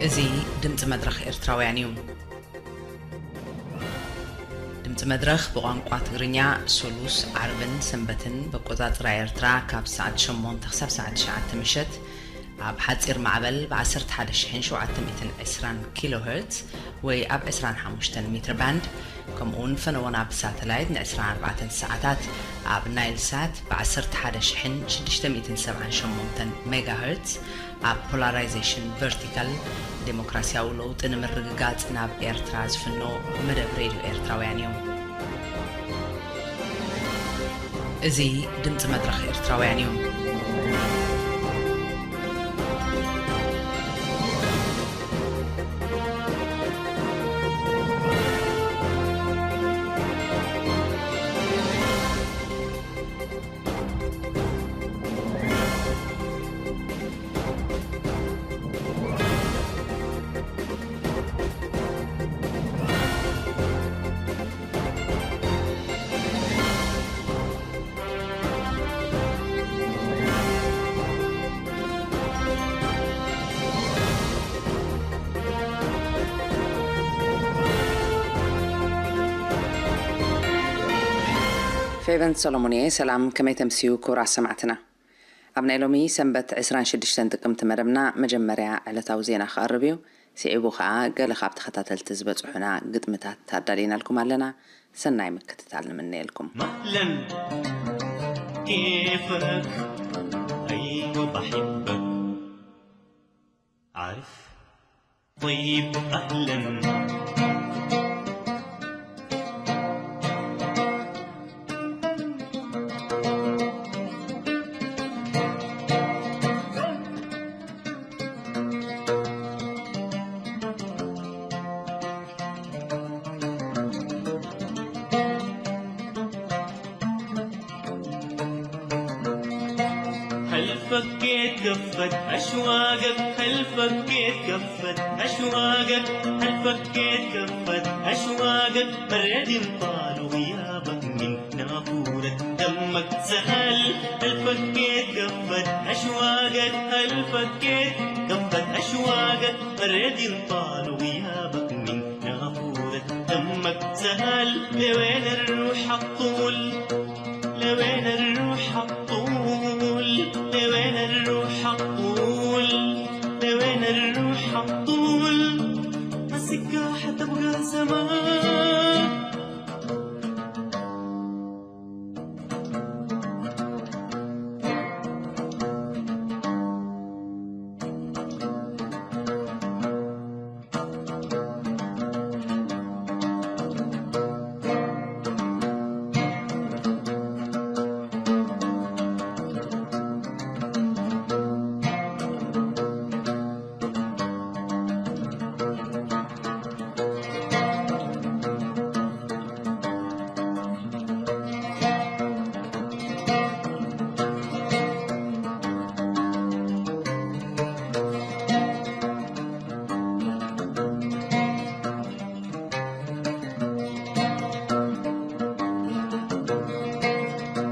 እዚ ድምፂ መድረኽ ኤርትራውያን እዩ። ድምፂ መድረኽ ብቋንቋ ትግርኛ ሶሉስ፣ ዓርብን ሰንበትን ብኣቆፃፅራ ኤርትራ ካብ ሰዓት ሸሞንተ ክሳብ ሰዓት ትሽዓተ ምሸት ኣብ ሓፂር ማዕበል ብ ዓሰርተ ሓደ ሺሕን ሸውዓተ ሚእትን ዕስራን ኪሎ ሄርትዝ ወይ ኣብ ዕስራን ሓሙሽተን ሜትር ባንድ፣ ከምኡ እውን ፈነወና ብሳተላይት ን ዕስራን ኣርባዕተን ሰዓታት ኣብ ናይል ሳት ብ ዓሰርተ ሓደ ሺሕን ሽዱሽተ ሚእትን ሰብዓን ሸሞንተን ሜጋ ሄርትዝ ኣብ ፖላራይዜሽን ቨርቲካል ዴሞክራሲያዊ ለውጢ ንምርግጋጽ ናብ ኤርትራ ዝፍኖ መደብ ሬድዮ ኤርትራውያን እዩ። እዚ ድምጺ መድረኽ ኤርትራውያን እዩ። ፌቨን ሰሎሞን እየ። ሰላም፣ ከመይ ተምስዩ ክቡራት ሰማዕትና? ኣብ ናይ ሎሚ ሰንበት ዕስራን ሽዱሽተን ጥቅምቲ መደብና መጀመርያ ዕለታዊ ዜና ክቐርብ እዩ። ስዒቡ ኸኣ ገለ ካብ ተኸታተልቲ ዝበጽሑና ግጥምታት ኣዳሊናልኩም ኣለና። ሰናይ ምክትታል ንምነየልኩም። مهلا، كيفك؟ أيوة بحبك. عارف؟ طيب، أهلا. هل فكيت كفة أشواقك؟ هل فكيت كفة أشواقك؟ هل فكيت كفة أشواقك؟ برد انطال غيابك من نافورة دمك سهل. هل فكيت كفة أشواقك؟ هل فكيت كفة أشواقك؟ برد انطال غيابك من نافورة دمك سهل. لوين الروح حطول؟ لوين الروح حطول؟ لوين الروح حطول؟ لوين الروح حطول؟ مسكها حتبقى زمان.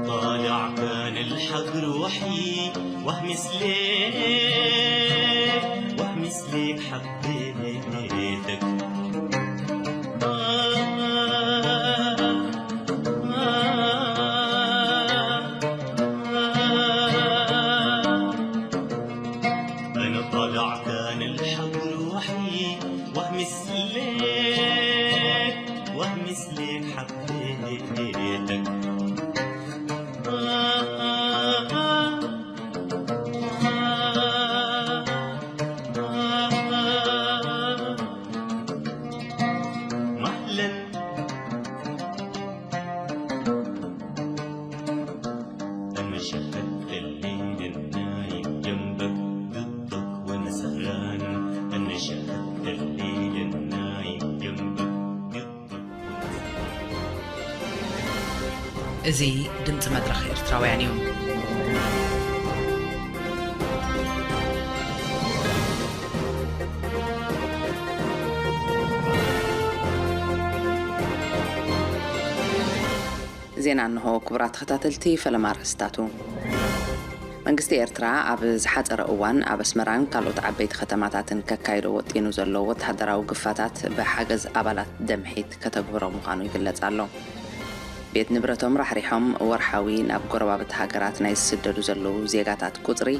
طالع كان الحق روحي، وهمس ليك، وهمس ليك حبيتك. أنا طالع كان الحق روحي، وهمس ليك، وهمس ليك حبيتك. مهلا. أنا شهدت الليل النايم جنبك ضدك وأنا سهران. أنا شهدت الليل النايم جنبك ضدك وأنا سهران. እዚ ድምፂ መድረኽ ኤርትራውያን እዩ። ዜና እንሆ። ክቡራት ተኸታተልቲ፣ ፈለማ ኣርእስታቱ። መንግስቲ ኤርትራ ኣብ ዝሓጸረ እዋን ኣብ ኣስመራን ካልኦት ዓበይቲ ከተማታትን ከካይዶ ወጢኑ ዘሎ ወተሃደራዊ ግፋታት ብሓገዝ ኣባላት ደምሒት ከተግብሮ ምዃኑ ይግለጽ ኣሎ። ቤት ንብረቶም ራሕሪሖም ወርሓዊ ናብ ጎረባብቲ ሃገራት ናይ ዝስደዱ ዘለዉ ዜጋታት ቁጽሪ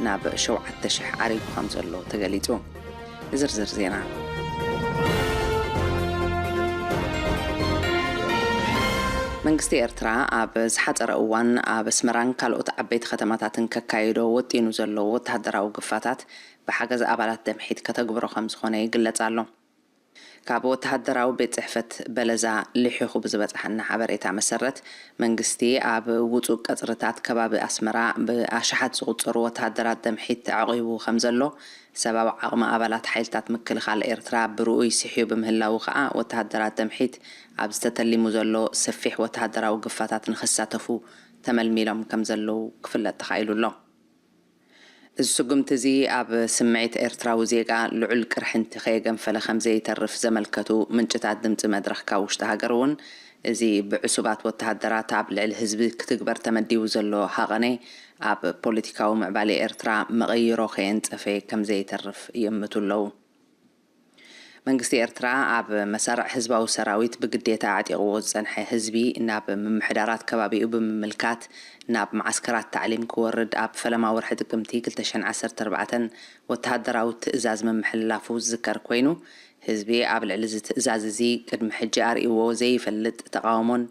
ናብ ሸውዓተ ሽሕ ዓሪጉ ከም ዘሎ ተገሊጹ። ዝርዝር ዜና። መንግስቲ ኤርትራ ኣብ ዝሓጸረ እዋን ኣብ ኣስመራን ካልኦት ዓበይቲ ከተማታትን ከካይዶ ወጢኑ ዘሎ ወተሃደራዊ ግፋታት ብሓገዝ ኣባላት ደምሒት ከተግብሮ ከም ዝኾነ ይግለጽ ኣሎ። ካብ ወተሃደራዊ ቤት ጽሕፈት በለዛ ልሒኹ ብዝበጽሓና ሓበሬታ መሰረት፣ መንግስቲ ኣብ ውጹእ ቀጽርታት ከባቢ ኣስመራ ብኣሽሓት ዝቑጸሩ ወተሃደራት ደምሒት ኣዕቒቡ ከም ዘሎ፣ ሰብኣዊ ዓቕሚ ኣባላት ሓይልታት ምክልኻል ኤርትራ ብርኡይ ስሕዩ ብምህላዉ ከኣ፣ ወተሃደራት ደምሒት ኣብ ዝተተሊሙ ዘሎ ሰፊሕ ወተሃደራዊ ግፋታት ንኽሳተፉ ተመልሚሎም ከም ዘለዉ ክፍለጥ ተኻኢሉ ኣሎ። እዚ ስጉምቲ እዚ ኣብ ስምዒት ኤርትራዊ ዜጋ ልዑል ቅርሕንቲ ከየገንፈለ ከም ዘይተርፍ ዘመልከቱ ምንጭታት ድምጺ መድረኽ ካብ ውሽጢ ሃገር እውን፣ እዚ ብዕሱባት ወተሃደራት ኣብ ልዕሊ ህዝቢ ክትግበር ተመዲቡ ዘሎ ሃቐነ፣ ኣብ ፖለቲካዊ ምዕባለ ኤርትራ መቐይሮ ከየንጸፈ ከም ዘይተርፍ ይእምቱ ኣለዉ። መንግስቲ ኤርትራ ኣብ መሳርዕ ህዝባዊ ሰራዊት ብግዴታ ኣዕጢቕዎ ዝጸንሐ ህዝቢ ናብ ምምሕዳራት ከባቢኡ ብምምልካት ናብ መዓስከራት ታዕሊም ክወርድ ኣብ ፈለማ ወርሒ ጥቅምቲ ክልተ ሽሕን ዓሰርተ ኣርባዕተን ወተሃደራዊ ትእዛዝ ምምሕልላፉ ዝዝከር ኮይኑ፣ ህዝቢ ኣብ ልዕሊ እዚ ትእዛዝ እዚ ቅድሚ ሕጂ ኣርእይዎ ዘይፈልጥ ተቓውሞን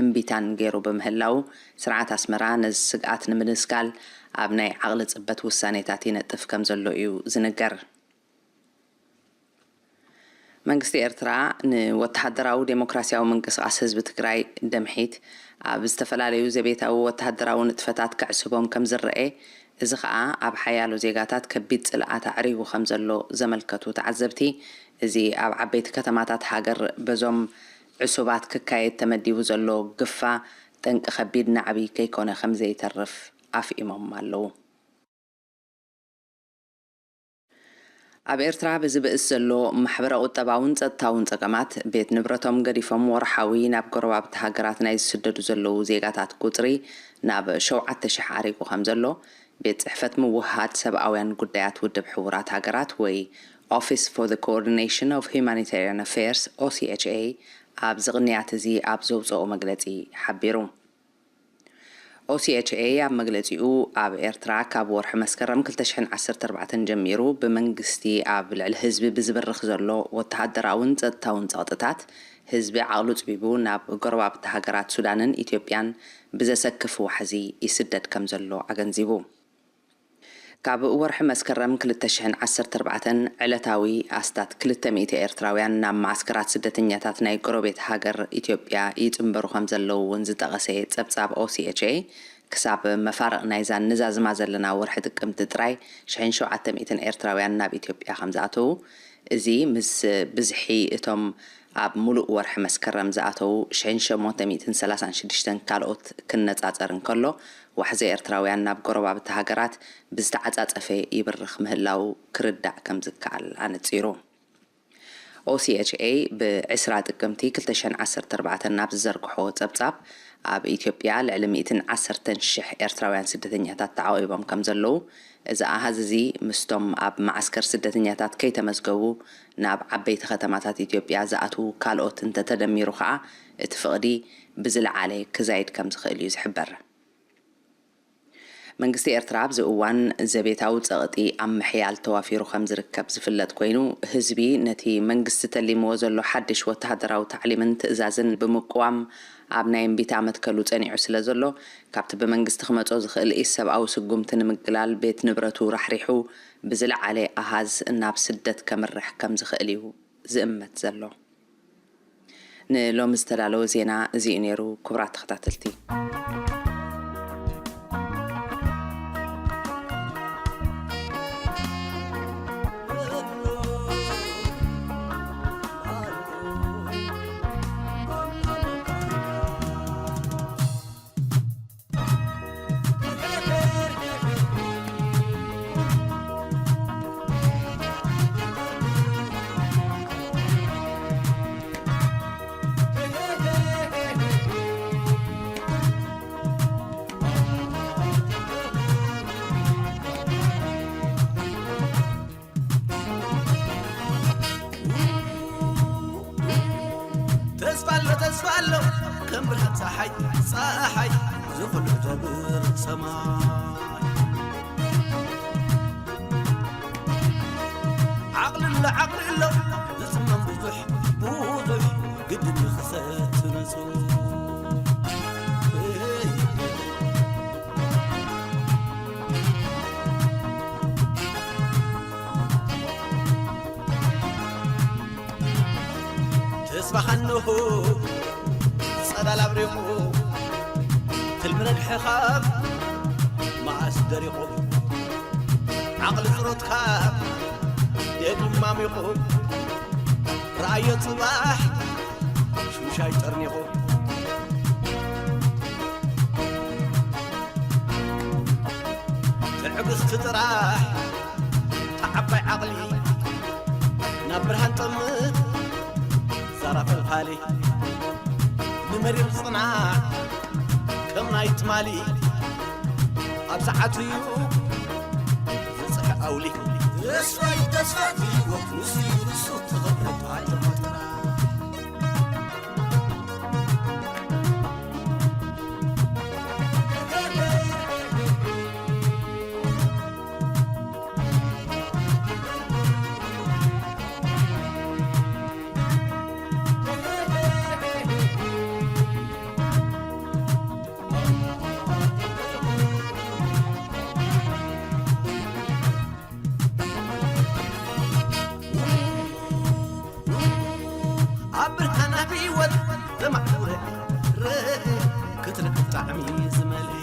እምቢታን ገይሩ ብምህላዉ፣ ስርዓት ኣስመራ ነዚ ስግኣት ንምድስካል ኣብ ናይ ዓቕሊ ጽበት ውሳኔታት ይነጥፍ ከም ዘሎ እዩ ዝንገር። መንግስቲ ኤርትራ ንወተሃደራዊ ዴሞክራሲያዊ ምንቅስቓስ ህዝቢ ትግራይ ደምሒት ኣብ ዝተፈላለዩ ዘቤታዊ ወተሃደራዊ ንጥፈታት ከዕስቦም ከም ዝረኤ፣ እዚ ኸኣ ኣብ ሓያሎ ዜጋታት ከቢድ ጽልኣት ኣዕሪጉ ከም ዘሎ ዘመልከቱ ተዓዘብቲ፣ እዚ ኣብ ዓበይቲ ከተማታት ሃገር በዞም ዕሱባት ክካየድ ተመዲቡ ዘሎ ግፋ ጠንቂ ከቢድ ናዕቢ ከይኮነ ከም ዘይተርፍ ኣፍኢሞም ኣለዉ። ኣብ ኤርትራ ብዝብእስ ዘሎ ማሕበረ ቁጠባውን ጸጥታውን ጸገማት፣ ቤት ንብረቶም ገዲፎም ወርሓዊ ናብ ጎረባብቲ ሃገራት ናይ ዝስደዱ ዘለዉ ዜጋታት ቁጽሪ ናብ ሸውዓተ ሽሕ ዓሪጉ ከም ዘሎ፣ ቤት ጽሕፈት ምውህሃድ ሰብኣውያን ጉዳያት ውድብ ሕቡራት ሃገራት ወይ Office for the Coordination of Humanitarian Affairs፣ ኦሲኤችኤ፣ ኣብዚ ቅንያት እዚ ኣብ ዘውጽኦ መግለጺ ሓቢሩ። ኦሲኤችኤ ኣብ መግለጺኡ፣ ኣብ ኤርትራ ካብ ወርሒ መስከረም ክልተ ሽሕን ዓሰርተ ኣርባዕተን ጀሚሩ ብመንግስቲ ኣብ ልዕሊ ህዝቢ ብዝብርኽ ዘሎ ወተሃደራውን ጸጥታውን ጸቕጥታት፣ ህዝቢ ዓቕሉ ጽቢቡ ናብ ጎረባብቲ ሃገራት ሱዳንን ኢትዮጵያን ብዘሰክፍ ዋሕዚ ይስደድ ከም ዘሎ ኣገንዚቡ። ካብ ወርሒ መስከረም ክልተ ሽሕን ዓሰርተ ኣርባዕተን ዕለታዊ ኣስታት ክልተ ሚእቲ ኤርትራውያን ናብ መዓስከራት ስደተኛታት ናይ ጎረቤት ሃገር ኢትዮጵያ ይጽንበሩ ከም ዘለዉ እውን ዝጠቐሰ ጸብጻብ ኦሲኤችኤ፣ ክሳብ መፋርቕ ናይዛ ንዛዝማ ዘለና ወርሒ ጥቅምቲ ጥራይ ሽሕን ሸውዓተ ሚእትን ኤርትራውያን ናብ ኢትዮጵያ ከም ዝኣተዉ፣ እዚ ምስ ብዝሒ እቶም ኣብ ሙሉእ ወርሒ መስከረም ዝኣተዉ ሽሕን ሸሞንተ ሚእትን ሰላሳን ሽዱሽተን ካልኦት ክነጻጸር እንከሎ፣ ዋሕዚ ኤርትራውያን ናብ ጎረባብቲ ሃገራት ብዝተዓጻጸፈ ይብርኽ ምህላዉ ክርዳእ ከም ዝከኣል ኣነጺሩ። ኦሲኤችኤ ብዕስራ ጥቅምቲ ክልተ ሽሕን ዓሰርተ ኣርባዕተን ናብ ዝዘርግሖ ጸብጻብ፣ ኣብ ኢትዮጵያ ልዕሊ ሚእትን ዓሰርተን ሽሕ ኤርትራውያን ስደተኛታት ተዓቒቦም ከም ዘለዉ፣ እዚ ኣሃዝ እዚ ምስቶም ኣብ መዓስከር ስደተኛታት ከይተመዝገቡ ናብ ዓበይቲ ከተማታት ኢትዮጵያ ዝኣትዉ ካልኦት እንተተደሚሩ ከኣ፣ እቲ ፍቕዲ ብዝለዓለ ክዛይድ ከም ዝኽእል እዩ ዝሕበር። መንግስቲ ኤርትራ ኣብዚ እዋን ዘቤታዊ ጸቕጢ ኣብ ምሕያል ተዋፊሩ ከም ዝርከብ ዝፍለጥ ኮይኑ፣ ህዝቢ ነቲ መንግስቲ ተሊምዎ ዘሎ ሓድሽ ወተሃደራዊ ታዕሊምን ትእዛዝን ብምቅዋም ኣብ ናይ እምቢታ መትከሉ ጸኒዑ ስለ ዘሎ፣ ካብቲ ብመንግስቲ ክመጾ ዝኽእል ኢሰብኣዊ ስጉምቲ ንምግላል ቤት ንብረቱ ራሕሪሑ ብዝለዓለ ኣሃዝ ናብ ስደት ከምርሕ ከም ዝኽእል እዩ ዝእመት ዘሎ። ንሎሚ ዝተዳለወ ዜና እዚ እዩ ነይሩ። ክቡራት ተኸታተልቲ፣ ብርሃን ፀሓይ፣ ፀሓይ ዝኹሉ ተብርህ ሰማይ። ዓቕሊ ኣሎ፣ ዓቕሊ ኣሎ፣ ዝፅመም ብዙሕ፣ ብዙሕ ግድን ክሰት ንፁህ። ተስፋ ኻንኹ ጸዳል ኣብሪቑ፣ ትልሚ ረግሒ ካብ መዓስ ደሪቑ፣ ዓቕሊ ጽሮትካ ደጊም ማሚቑ፣ ረኣዮ ጽባሕ ሽምሻይ ጠርኒቑ። ትዕግስቲ ጥራሕ እታ ዓባይ ዓቕሊ፣ ናብ ብርሃን ጠምት ዛራ ፈልፋሊ፣ ንመሪር ጽናዕ ከም ናይ ትማሊ፣ ኣብ ሰዓቱ እዩ ዝጽሕ ኣውሊ። ተስፋይ ተስፋ ህይወት ንሱ እዩ ንሱ ተቐብረት ኣጀማጥራ። ኣብ ብርሃን ኣብ ህይወት ዘማዕረረ ክትረክብ ጣዕሚ ዝመልእ።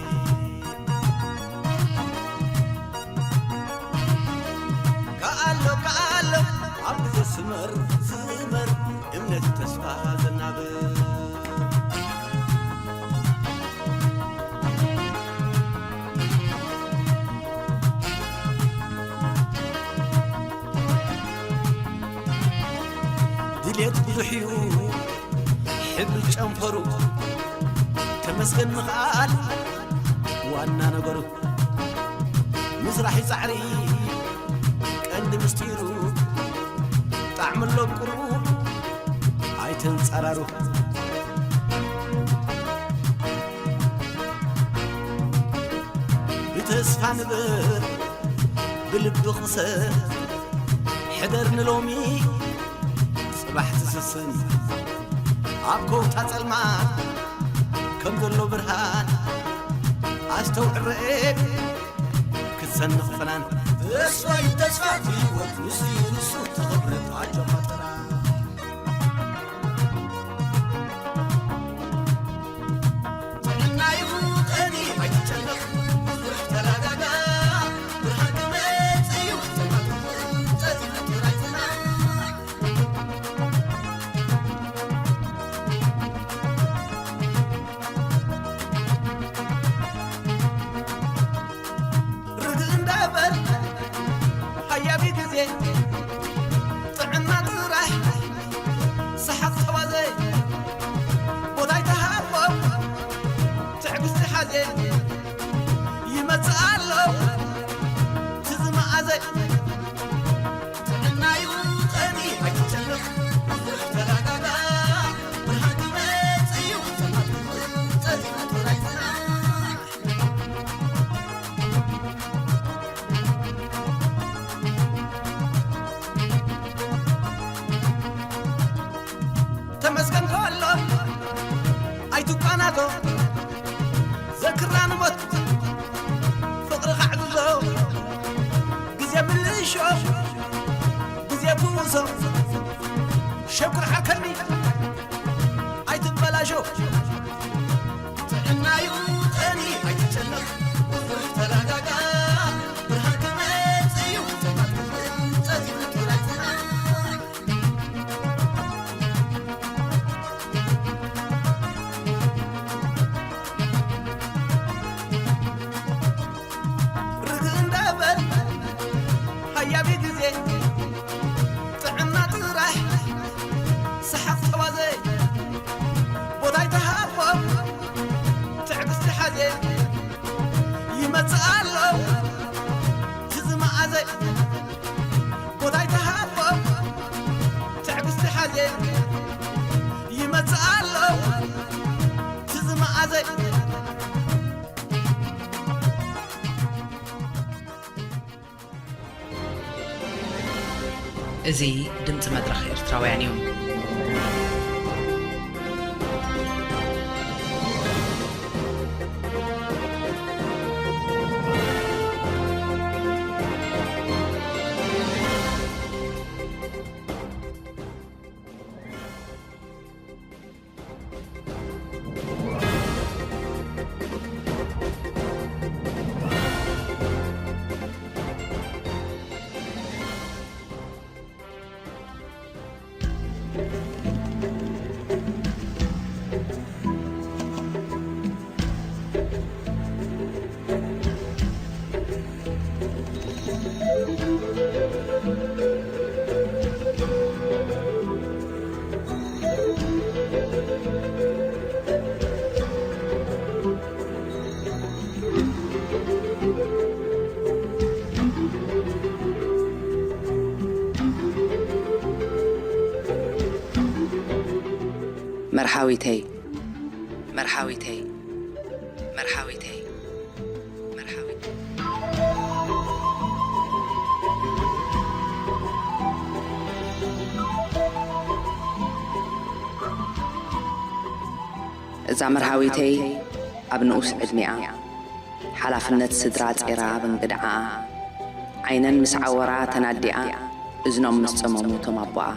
ከኣሎ ከኣሎ ኣብ ግዜ ስመር ስመር እምነት ተስፋ ዘናብር። ድሌት ብዙሕ እዩ ሕብሪ ጨንፈሩ፣ ተመስገን ምኽኣል ዋና ነገሩ። ምስራሕ ጻዕሪ ቀንዲ ምስጢሩ፣ ጣዕሚ ኣሎ ቁሩብ ኣይተንጻራሩ። ብተስፋ ንበር ብልቢ ቅሰን፣ ሕደር ንሎሚ ጽባሕ ትስስን። ኣብ ከውታ ጸልማት ከም ዘሎ ብርሃን ኣስተውዕል ርኤ ክትሰንቕ ፍናን። ተስፋይ ተስፋ ህይወት ንሱ እዩ ንሱ ተኸብረት ኣጆኻ ጥራ። ጥዕና ይኹን ቀኒ ኣይትጨነቕ፣ ብዙሕ ተረጋጋ። ብርሃን ክመጽእ እዩ፣ ጸልማት ክምንጠጥ እዩ፣ ጥራይ ጽናሕ። ርግእ እንዳበል ሃያቢ ግዜ፣ ጥዕና ጥራሕ ሰሓቕ ተዋዘ። ቦታ ኣይተሃቦ ትዕግስቲ ሓዘ፣ ይመጽእ ኣሎ ትዝመኣዘ። ጥዕናዩ ጸኒ ኣይትጨነቕ፣ ብዙሕ ተረጋጋ። ብርሃን ክመጽእ እዩ፣ ጸልማት ክምንጠጥ እዩ፣ ጥራይ ጽናሕ። ተመስገን ከሎ ኣይትቋናቶ፣ ዘክራ ንሞት ፍቕሪ ካዕብዞ፣ ግዜ ብልሾ፣ ግዜ ፍውሶ፣ ሸኩር ዓርከኒ ኣይትበላሾ። ጥዕናዩ ጠኒ ኣይትጨነቕ፣ ብዙሕ ተረጋጋ። ብርሃን ክመጽእ እዩ፣ ጸልማት ክምንጠጥ እዩ፣ ጥራይ ጽናሕ። ርግእ እንዳበል ሃያቢ ግዜ፣ ጥዕና ጥራሕ ሰሓቕ ተዋዘ። ቦታ ኣይተሃቦ ትዕግስቲ ሓዜ፣ ይመጽእ ኣሎ ትዝመኣዘ። ቦታ ኣይተሃቦ ትዕግስቲ ሓዜ፣ ይመጽእ ኣሎ እዚ ድምጺ መድረኽ ኤርትራውያን እዩ። መርሃዊተይ፣ መርሃዊተይ፣ መርሃዊተይ፣ መርሃዊተይ። እዛ መርሃዊተይ ኣብ ንኡስ ዕድሚኣ፣ ሓላፍነት ስድራ ጼራ ኣብ እንግድዓኣ፣ ዓይነን ምስ ዓወራ ተናዲኣ፣ እዝኖም ምስ ጸመሙ እቶም ኣቦኣ፣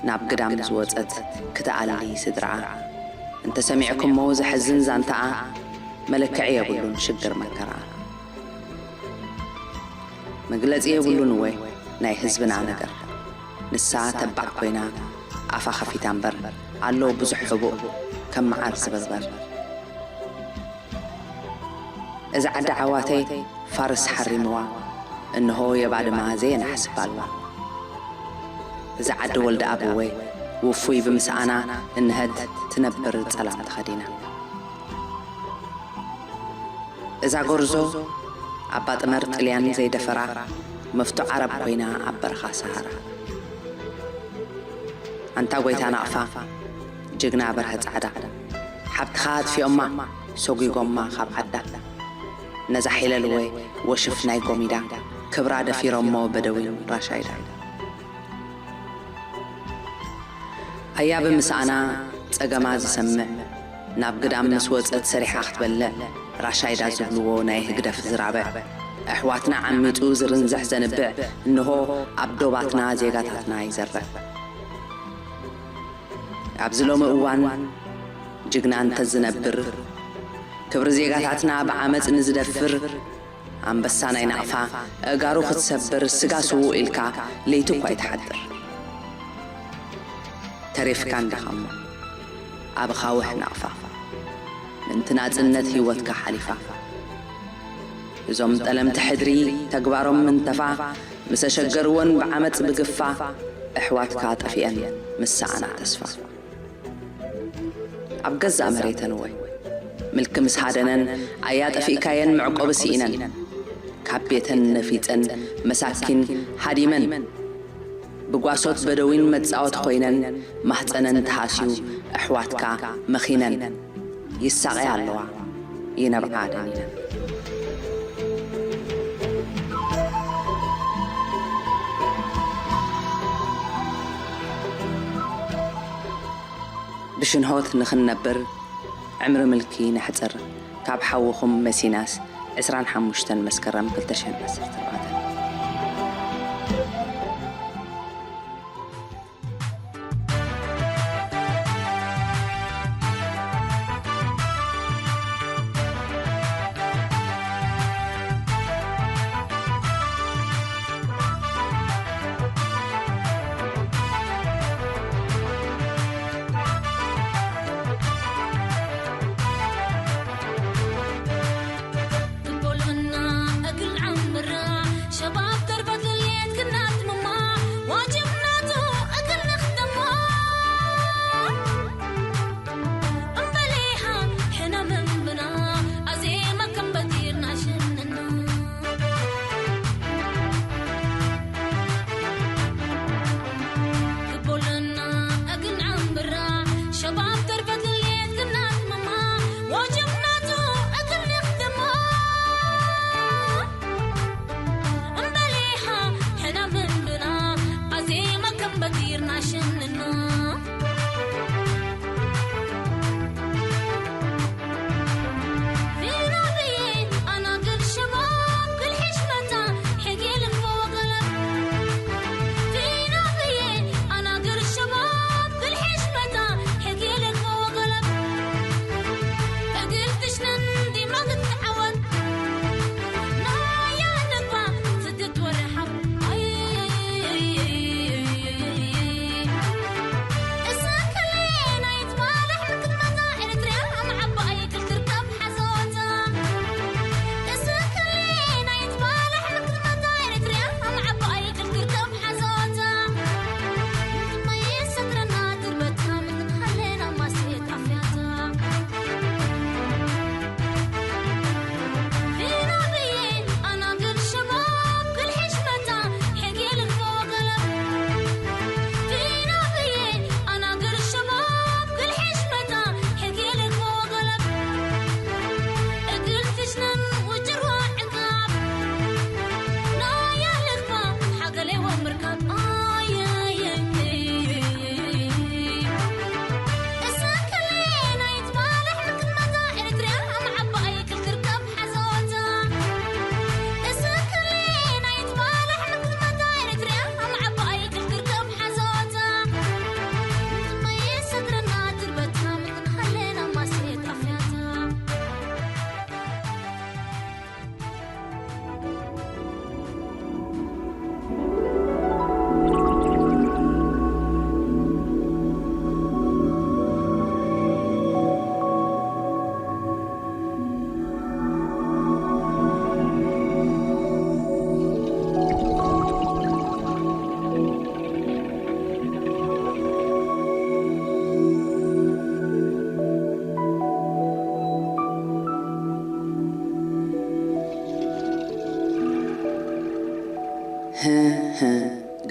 ናብ ግዳም ዝወጸት ክትኣሊ ስድራኣ። እንተሰሚዕኩሞ ዘሕዝን ዛንታኣ፣ መለክዒ የብሉን ሽግር መከራኣ። መግለጺ የብሉን እወ ናይ ህዝብና ነገር። ንሳ ተባዕ ኮይና ኣፋ ከፊታ እምበር፣ ኣሎ ብዙሕ ሕቡእ ከም መዓር ዝብርበር። እዛ ዓዲ ዓዋተይ ፋርስ ሓሪምዋ፣ እንሆ የባድማ ዘየናሕስባልዋ። እዛ ዓዲ ወልደ ኣብወይ ውፉይ ብምስኣና፣ እንሀት ትነብር ጸላም ተኸዲና። እዛ ጎርዞ ኣባ ጥመር ጥልያን ዘይደፈራ፣ መፍቶ ዓረብ ኮይና ኣብ በረኻ ሰሃራ። ኣንታ ጎይታ ናቕፋ፣ ጅግና በርሀ ጻዕዳ፣ ሓብትኻ ኣጥፊኦማ፣ ሰጒጎማ ካብ ዓዳ። ነዛ ሒለልወ ወሽፍ ናይ ጎሚዳ፣ ክብራ ደፊሮሞ በደዊን ራሻይዳ። ኣያ ብምስኣና ጸገማ ዝሰምዕ፣ ናብ ግዳም ምስ ወጸት ሰሪሓ ክትበልዕ፣ ራሻይዳ ዝብልዎ ናይ ህግደፍ ዝራብዕ፣ ኣሕዋትና ዓሚጹ ዝርንዝሕ ዘንብዕ፣ እንሆ ኣብ ዶባትና ዜጋታትና ይዘርዕ። ኣብዚ ሎሚ እዋን ጅግና እንተዝነብር፣ ክብሪ ዜጋታትና ብዓመጽ ንዝደፍር፣ ኣንበሳ ናይ ናቕፋ፣ ኣእጋሩ ክትሰብር፣ ስጋ ስዉእ ኢልካ ለይቲ እኳ ኣይትሓድር። ተሪፍካ እንዲኻሞ ኣብ ኣኻውሕ ናቕፋ፣ ምእንቲ ናጽነት ህይወትካ ሓሊፋ። እዞም ጠለምቲ ሕድሪ ተግባሮም ምንተፋ፣ ምስ ኣሸገርወን ብዓመጽ ብግፋ፣ ኣሕዋትካ ጠፊአን ምስ ሰኣና ተስፋ። ኣብ ገዛእ መሬተን እወ ምልኪ ምስ ሃደነን፣ ኣያ ጠፊእካየን መዕቆቢ ስኢነን። ካብ ቤተን ነፊጸን መሳኪን ሃዲመን፣ ብጓሶት በደዊን መጻወቲ ኮይነን፣ ማህጸነን ተሃስዩ ኣሕዋትካ መኺነን። ይሳቐያ ኣለዋ ይነብዓ ደኒነን። ብሽንሆት ንኽንነብር ዕምሪ ምልኪ ነሕጽር። ካብ ሓውኹም መሲናስ ዕስራን ሓሙሽተን መስከረም ክልተ ሽሕን ዓሰርተ ኣርባዕተን።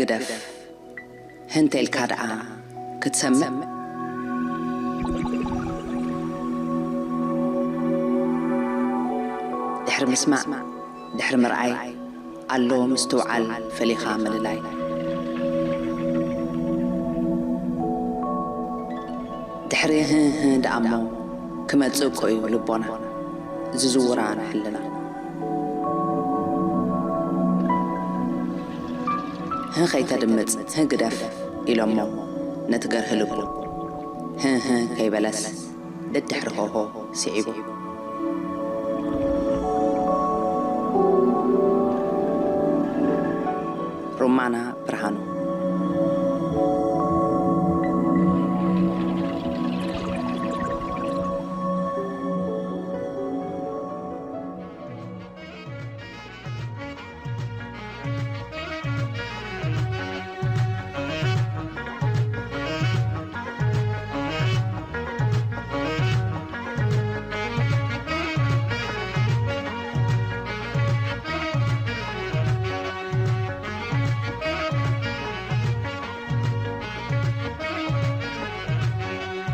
ግደፍ፣ ህንቴልካ ደኣ ክትሰምዕ? ድሕሪ ምስማዕ፣ ድሕሪ ምርኣይ፣ ኣሎ ምስትውዓል ፈሊኻ ምልላይ። ድሕሪ ህህህ ደኣሞ ክመጽእ እኮ እዩ ልቦና ዝዝውራ ንሕልና። ህህ ከይተድምጽ ህህ ግደፍ ኢሎሞ ነቲ ገርህ ልቡ። ህህህ ከይበለስ ደድሕሪ ሆሆ ስዒቡ። ሩማና ብርሃኑ።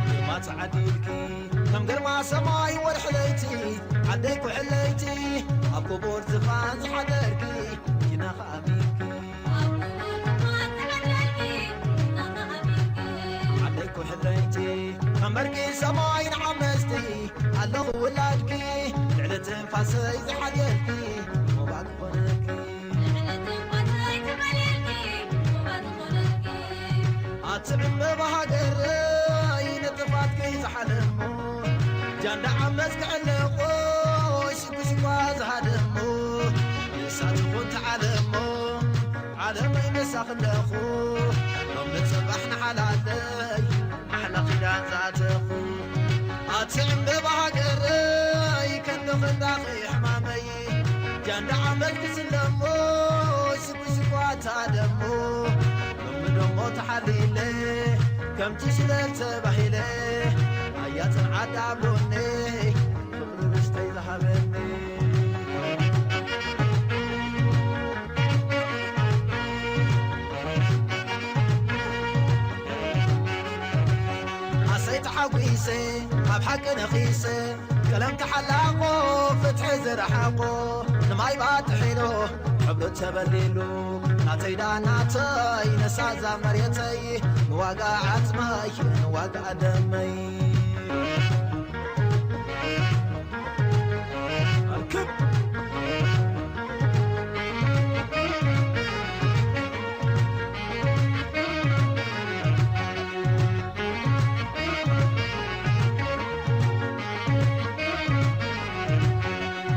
ግርማ ተዓዲልኪ ከም ግርማ ሰማይ ወርሒ ለይቲ፣ ዓደይ ኩሕለይቲ ኣብ ክቡር ዝፋን ዝሓደርኪ፣ ኪናኸ ኣሚንኪ። ዓደይ ኩሕለይቲ ከም በርቂ ሰማይ ንዓመጽቲ፣ ኣለኹ ውላድኪ ልዕሊ ትንፋሰይ ዝሓልየልኪ፣ ሞባል ክኾነልኪ። ኣቲ ዕምበባ ሃገረይ ንጥፋትኪ ዝሓለሞ፣ ጃንዳ ዓመጽ ክዕለቆ ሽጉሽጓ ዝሃደሞ፣ ንሳ ትኹን ተዓለሞ ዓለመይ መሳኽለኹ ሎም ንጽባሕ ንሓላለይ ኣሕላ ኪዳን ዝኣተኹ። ኣቲ ዕምበባ ሃገረይ ከንዲ ኽንዳኺ ሕማመይ፣ ጃንዳ ዓመት ክስለሞ ሽጉሽጓታ ደሞ፣ ሎሚ ደሞ ተሓሊለ ከምቲ ሽለል ተባሂለ፣ ኣያ ጽንዓት ኣብሎኒ ፍቕሪ ርስተይ ዝሃበኒ። ኣሰይ ተሓጒሰ ካብ ሓቂ ነኺሰ፣ ቀለም ተሓላቆ ፍትሒ ዝረሓቆ፣ ንማይ ባጥሒሎ ሕብሩ ተበሊሉ፣ ናተይ ዳ ናተይ ነሳዛ መሬተይ፣ ንዋጋ ዓጽመይ ንዋጋ ደመይ። ኣርክብ።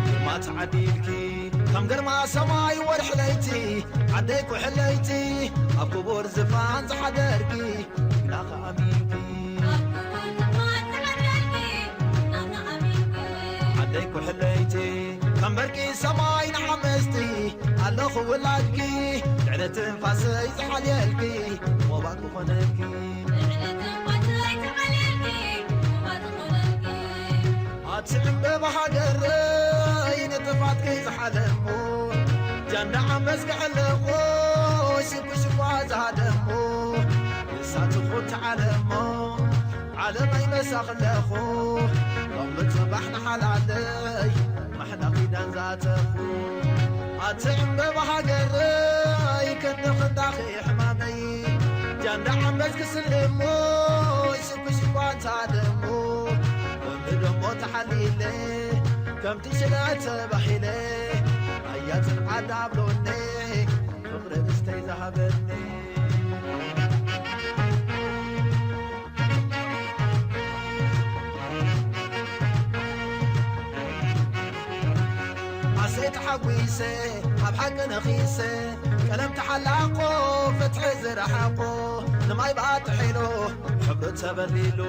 ግርማ ተዓዲልኪ ከም ግርማ ሰማይ ወርሒ ለይቲ፣ ዓደይ ኩሕለይቲ ኣብ ክቡር ዝፋን ዝሓደርኪ፣ ጅግና ከኣ ኣሚንኪ። ዓደይ ኩሕለይቲ ከም በርቂ ሰማይ ንዓመጽቲ፣ ኣለኹ ውላድኪ ልዕሊ ትንፋሰይ ዝሓልየልኪ፣ ሞባል ክኾነልኪ። ኣቲ ዕምበባ ሃገረይ ንጥፋትኪ ዝሓለሞ፣ ጃንዳ ዓመጽ ክዕለቆ ሽጉሽጓ ዝሃደሞ፣ ንሳ ትኹን ተዓለሞ ዓለመይ መሳኽለኹ፣ ሎም ጽባሕ ንሓላለይ ማሕላ ኪዳን ዝኣተኹ። ኣቲ ዕምበባ ሃገረይ ክንዲ ክንዳኺ ሕማመይ፣ ጃንዳ ዓመጽ ክስልሞ ሽጉሽጓታ ደሞ፣ ሎሚ ደሞ ተሓሊለ ከምቲ ሽለ ተባሂለ፣ ኣያ ጽንዓት ኣብሎኒ ፍቕሪ ርስተይ ዝሃበኒ። ኣሰይ ተሓጒሰ ኣብ ሓቂ ነኺሰ፣ ቀለም ተሓላቆ ፍትሒ ዝረሓቆ፣ ንማይ ባጥሒሉ ሕብሩ ተበሊሉ፣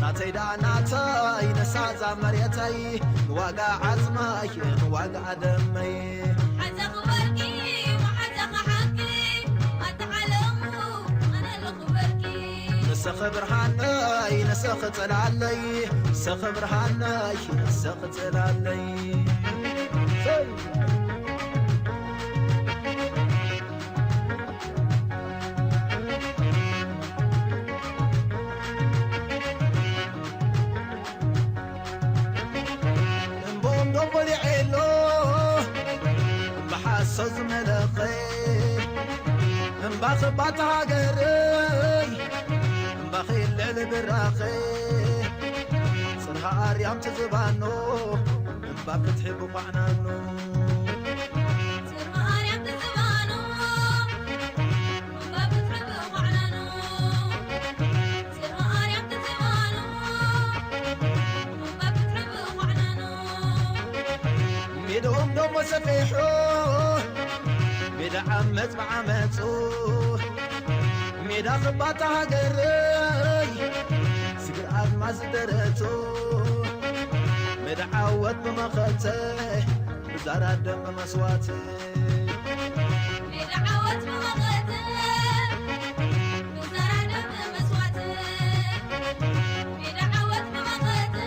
ናተይ ዳ ናተይ ነሳዛ መሬተይ፣ ንዋጋ ዓጽመይ ንዋጋ ደመይ። ሓዘኺ ወርቂ መሓዘኺ ሓቂ፣ ኣታ ዓለሙ ኣነ ኣለኹ በርቂ። ንስኺ ብርሃነይ ንስኺ ጽላለይ፣ ንስኺ ብርሃነይ ንስኺ ጽላለይ። ጽርሃ ኣርያም ትዝባኖ እምባ ፍትሒ ብዃዕናኖ። ጽርሃ ኣርያም ትዝባኖ እምባ ፍትሒ ብዃዕናኖ። ጽርሃ ኣርያም ትዝባኖ እምባ ፍትሒ ብዃዕናኖ። ሜድኦም ደሞ ሰፊሑ ሜዳ ዓመጽ ብዓመጹ ሜዳ ኽባታ ሃገረይ ስግር ኣድማስ ደረቱ ሜዳ ዓወት ብመኸተ ብዛራ ደም መስዋዕት ሜዳ ዓወት ብመኸተ ብዛራ ደም መስዋዕት ሜዳ ዓወት ብመኸተ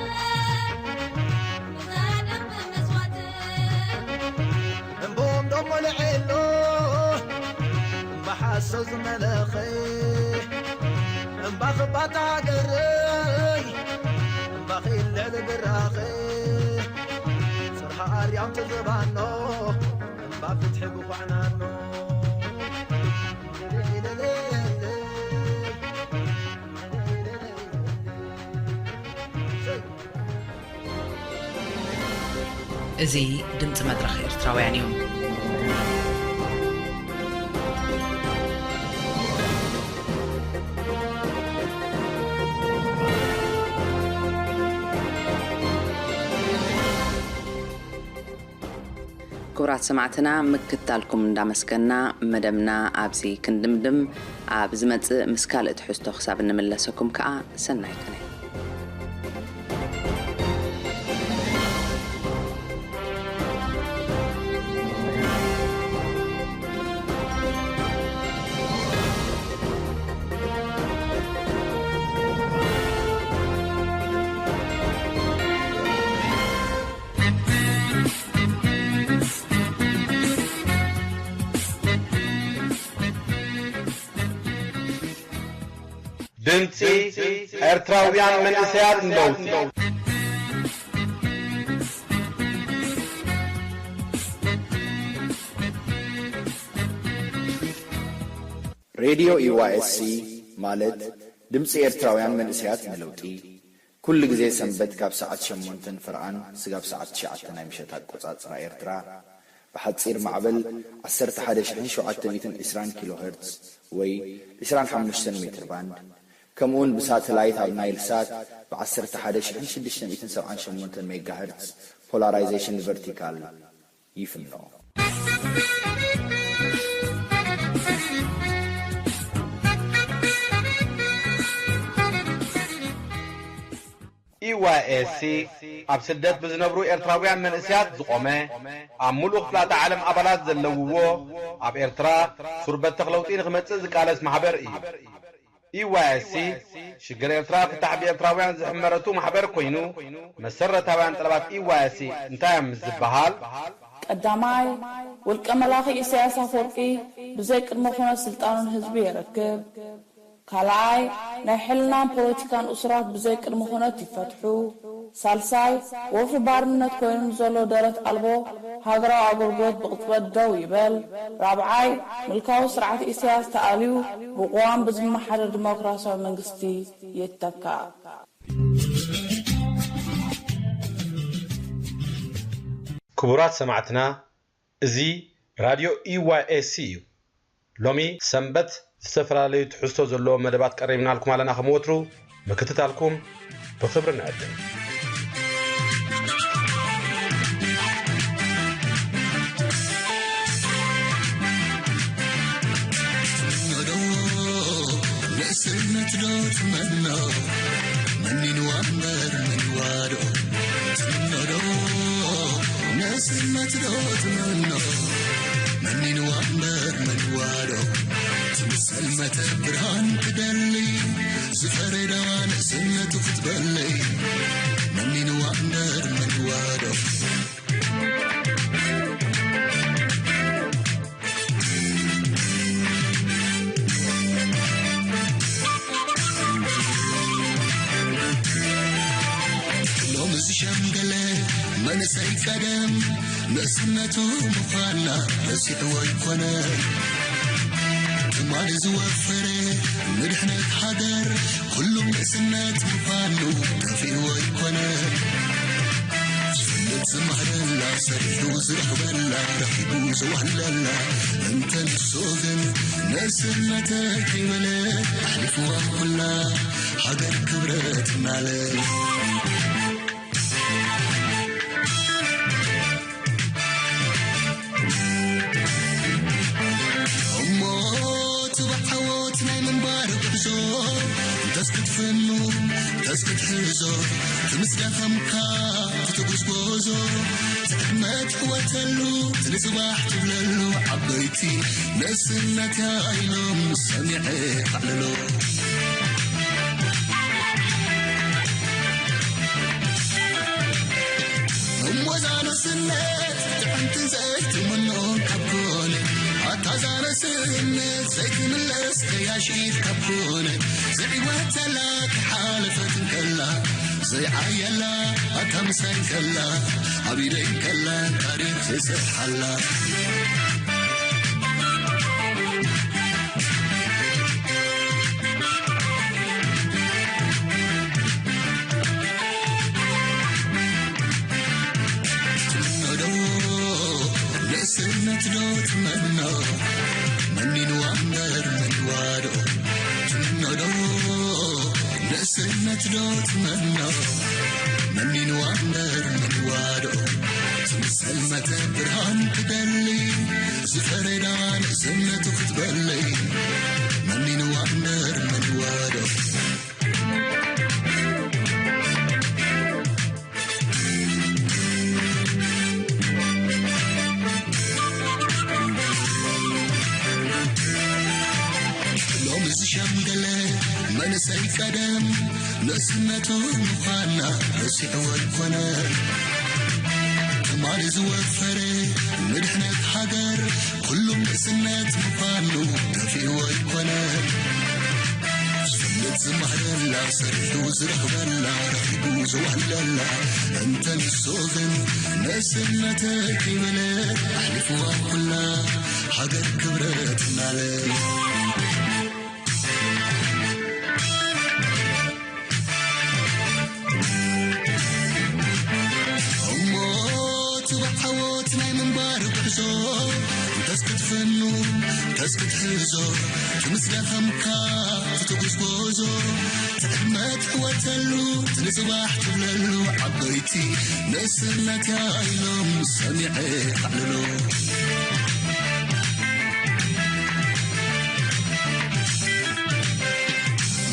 ብዛራ ደም መስዋዕት እምቦም ደሞ ልዕሎ እምባ ሓሶ ዝመለኸ እምባ ኽባታ ሃገረይ እምባ ኺልዕል ብራኸ ጽርሃ ኣርያም ትዝባኖ እምባ ፍትሒ ብዃዕናኖ። እዚ ድምጺ መድረኽ ኤርትራውያን እዩ። ክቡራት ሰማዕትና፣ ምክትታልኩም እንዳመስገና፣ መደብና ኣብዚ ክንድምድም፣ ኣብ ዝመጽእ ምስ ካልእ ትሕዝቶ ክሳብ እንምለሰኩም ከኣ ሰናይ ቅነ። ድምጺ ኤርትራውያን መንእሰያት ንለውጢ። ሬድዮ ኢ ዋይ ኤስ ሲ ማለት ድምጺ ኤርትራውያን መንእሰያት ንለውጢ፣ ኩሉ ግዜ ሰንበት ካብ ሰዓት ሸሞንተ ንፍርቓን ስጋብ ሰዓት ትሽዓተ ናይ ምሸት ኣቆጻጽራ ኤርትራ፣ ብሓጺር ማዕበል ዓሰርተ ሓደ ሽሕን ሸውዓተ ሚእትን ዕስራን ኪሎ ሄርትዝ ወይ ዕስራን ሓሙሽተን ሜትር ባንድ፣ ከምኡውን ብሳተላይት ኣብ ናይል ሳት ብ ዓሰርተ ሓደ ሽሕን ሽዱሽተ ሚእትን ሰብዓን ሸሞንተን ሜጋ ሄርትዝ ፖላራይዜሽን ቨርቲካል ይፍኖ። ኢ ዋይ ኤስ ሲ ኣብ ስደት ብዝነብሩ ኤርትራውያን መንእሰያት ዝቖመ፣ ኣብ ምሉእ ክፍላተ ዓለም ኣባላት ዘለውዎ፣ ኣብ ኤርትራ ሱር በተኽ ለውጢ ንኽመጽእ ዝቃለስ ማሕበር እዩ። ኢ ዋይ ኤስ ሲ ሽግር ኤርትራ ፍታሕ ብኤርትራውያን ዝሕመረቱ ማሕበር ኮይኑ፣ መሰረታውያን ጠለባት ኢ ዋይ ኤስ ሲ እንታይ እዮም ምስ ዝበሃል፣ ቀዳማይ፣ ውልቀ መላኺ ኢሳያስ ኣፈወርቂ ብዘይ ቅድመ ኩነት ስልጣኑን ህዝቢ የረክብ። ካልኣይ፣ ናይ ሕልናን ፖለቲካን እሱራት ብዘይ ቅድመ ኩነት ይፈትሑ። ሳልሳይ፣ ወፍሪ ባርነት ኮይኑ ንዘሎ ደረት ኣልቦ ሃገራዊ ኣገልግሎት ብቕጽበት ደው ይበል። ራብዓይ፣ ምልካዊ ስርዓት ኢሳያስ ተኣልዩ ብቅዋም ብዝመሓደር ዲሞክራሲያዊ መንግስቲ ይተካእ። ክቡራት ሰማዕትና፣ እዚ ራድዮ ኢ ዋይ ኤስ ሲ እዩ። ሎሚ ሰንበት ዝተፈላለዩ ትሕዝቶ ዘለዎ መደባት ቀሪብናልኩም ኣለና። ከም ወትሩ ምክትታልኩም ብኽብሪ ንዕድም። ንእስነት ዶ ትመኖ መኒንዋ እምበር መኒዋ ዶ ትምኖ ዶ ንእስነት ዶ ትመኖ መኒንዋ እምበር መኒዋ ዶ ትምሰል መተ ብርሃን ትደሊ ዝፈረዳዋ ንእስነቱ ክትበሊ መኒንዋ እምበር መኒዋ ዶ ሎሚ ዝሸምገለ መንእሰይ ቀደም ንእስነቱ ምዃና ረሲዕዎ ኣይኮነ ትማሊ ዝወፈረ ንድሕነት ሃገር፣ ኩሉም ንእስነት ምዃኑ ጠፊእዎ ኣይኮነ። ዝፈልጥ ዝማህረላ፣ ሰሪሑ ዝረኽበላ፣ ረኺቡ ዘዋህለላ፣ እንተ ንሱ ግን ንእስነተይ ከይበለ ኣሕሊፍዋ ኩላ ሃገር ክብረት እናለ። እሞ ትባዕ ዓወት ናይ ምንባር ጉዕዞ እንተስ ክትፍኑ እንተስ ክትሕዞ፣ ትምስደኸምካ ትትጉዝጎዞ፣ ትዕመት ዕወተሉ፣ ትንጽባሕ ትብለሉ፣ ዓበይቲ ንእስነትያ ኢሎም ሰሚዐ ኣዕልሎ። እሞ እዛ ንእስነት ጥዕምትን ዘይትምኖን ካብ ኮነ፣ ኣታ እዛ ንእስነት ዘይትምለስ ከያሺት ካብ ኮነ፣ ዘዕወተላ ከይሓለፈት እንከላ፣ ዘይዓየላ ኣታ ምሳይ እንከላ፣ ኣብ ኢደይ እንከላ ታሪኽ ዘይሰርሓላ። ትምኖ ዶ ንእስነት ዶ ትመኖ፣ መኒንዋ እምበር መንዋ ዶ? ትምኖ ዶ ንእስነት ዶ ትመኖ፣ መኒንዋ እምበር መንዋ ዶ? ትምሰል መተ ብርሃን ትደሊ፣ ዝፈረዳ ንእስነቱ ክትበሊ፣ መኒንዋ እምበር መንዋ ዶ? ሎሚ ዝሸምገለ መንእሰይ ቀደም ንእስነቱ ምዃና ረሲዕዎ ኣይኮነ። ትማሊ ዝወፈረ ንድሕነት ሃገር ኩሉም ንእስነት ምዃኑ ጠፊእዎ ኣይኮነ። ዝፈልጥ ዝማህረላ፣ ሰሪሑ ዝረኽበላ፣ ረኺቡ ዘዋህለላ፣ እንተ ንሱ ግን ንእስነተይ ከይበለ ኣሕሊፍዋ ኩላ ሃገር ክብረት እናለ። እሞ ትባዕ ዓወት ናይ ምንባር ጉዕዞ እንተስ ክትፍኑ እንተስ ክትሕዞ፣ ትምስደኸምካ ትትጉዝጎዞ፣ ትዕመት ትወተሉ፣ ትንጽባሕ ትብለሉ፣ ዓበይቲ ንእስነትያ ኢሎም ሰሚዐ ኣዕልሎ።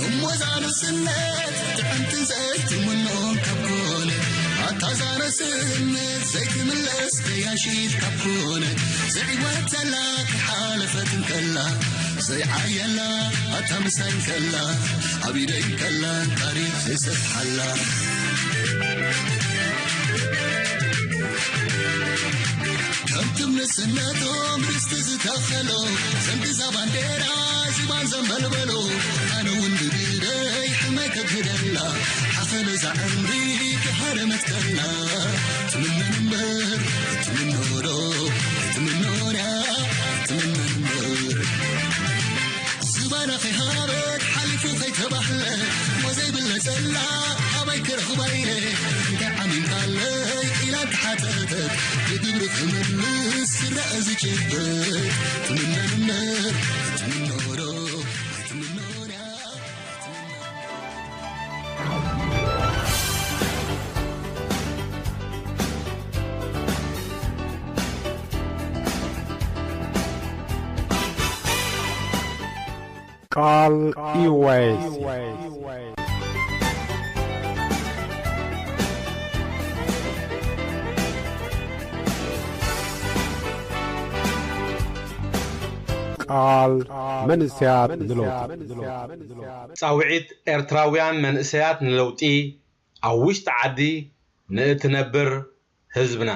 እሞ እዛ ንእስነት ጥዕምትን ዘይትምኖን ካብ ኮነ፣ ኣታ እዛ ንእስነት ዘይትምለስ ከያሺት ካብ ኮነ፣ ዘይዕወተላ ከይሓለፈት እንከላ፣ ዘይዓየላ ኣታ ምሳይ እንከላ፣ ኣብ ኢደይ እንከላ ታሪኽ ዘይሰርሓላ። ከምቲ ንእስነቶም ርስቲ ዝተኸሎ፣ ዘንግዛ ባንዴራ ዝባን ዘንበልበሎ፣ ኣነ እውን ብግደይ ሕልመይ ከግህደላ፣ ሓኸለ እዛ ዕምሪ ተሃረመት ከላ፣ ትምነን እምበር ትምኖ ዶ፣ ትምኖ ድያ፣ ትምነን እምበር። ዝባና ከይሃበት ሓሊፉ ከይተባህለ፣ እሞ ዘይብለጸላ ኣበይ ክረኽባ ኢለ፣ እንታይ ዓሚምካለይ ኢላ እንተሓተተት፣ ብግብሪ ክምልስ ዝረአ ዝጭበጥ፣ ትምነን እምበር ትምኖ ዶ ኣይትምኖን እያ። ቃል ኢወይስ። ቃል መንእሰያት ንለውጢ። ጻውዒት ኤርትራውያን መንእሰያት ንለውጢ፣ ኣብ ውሽጢ ዓዲ ንእትነብር ህዝብና።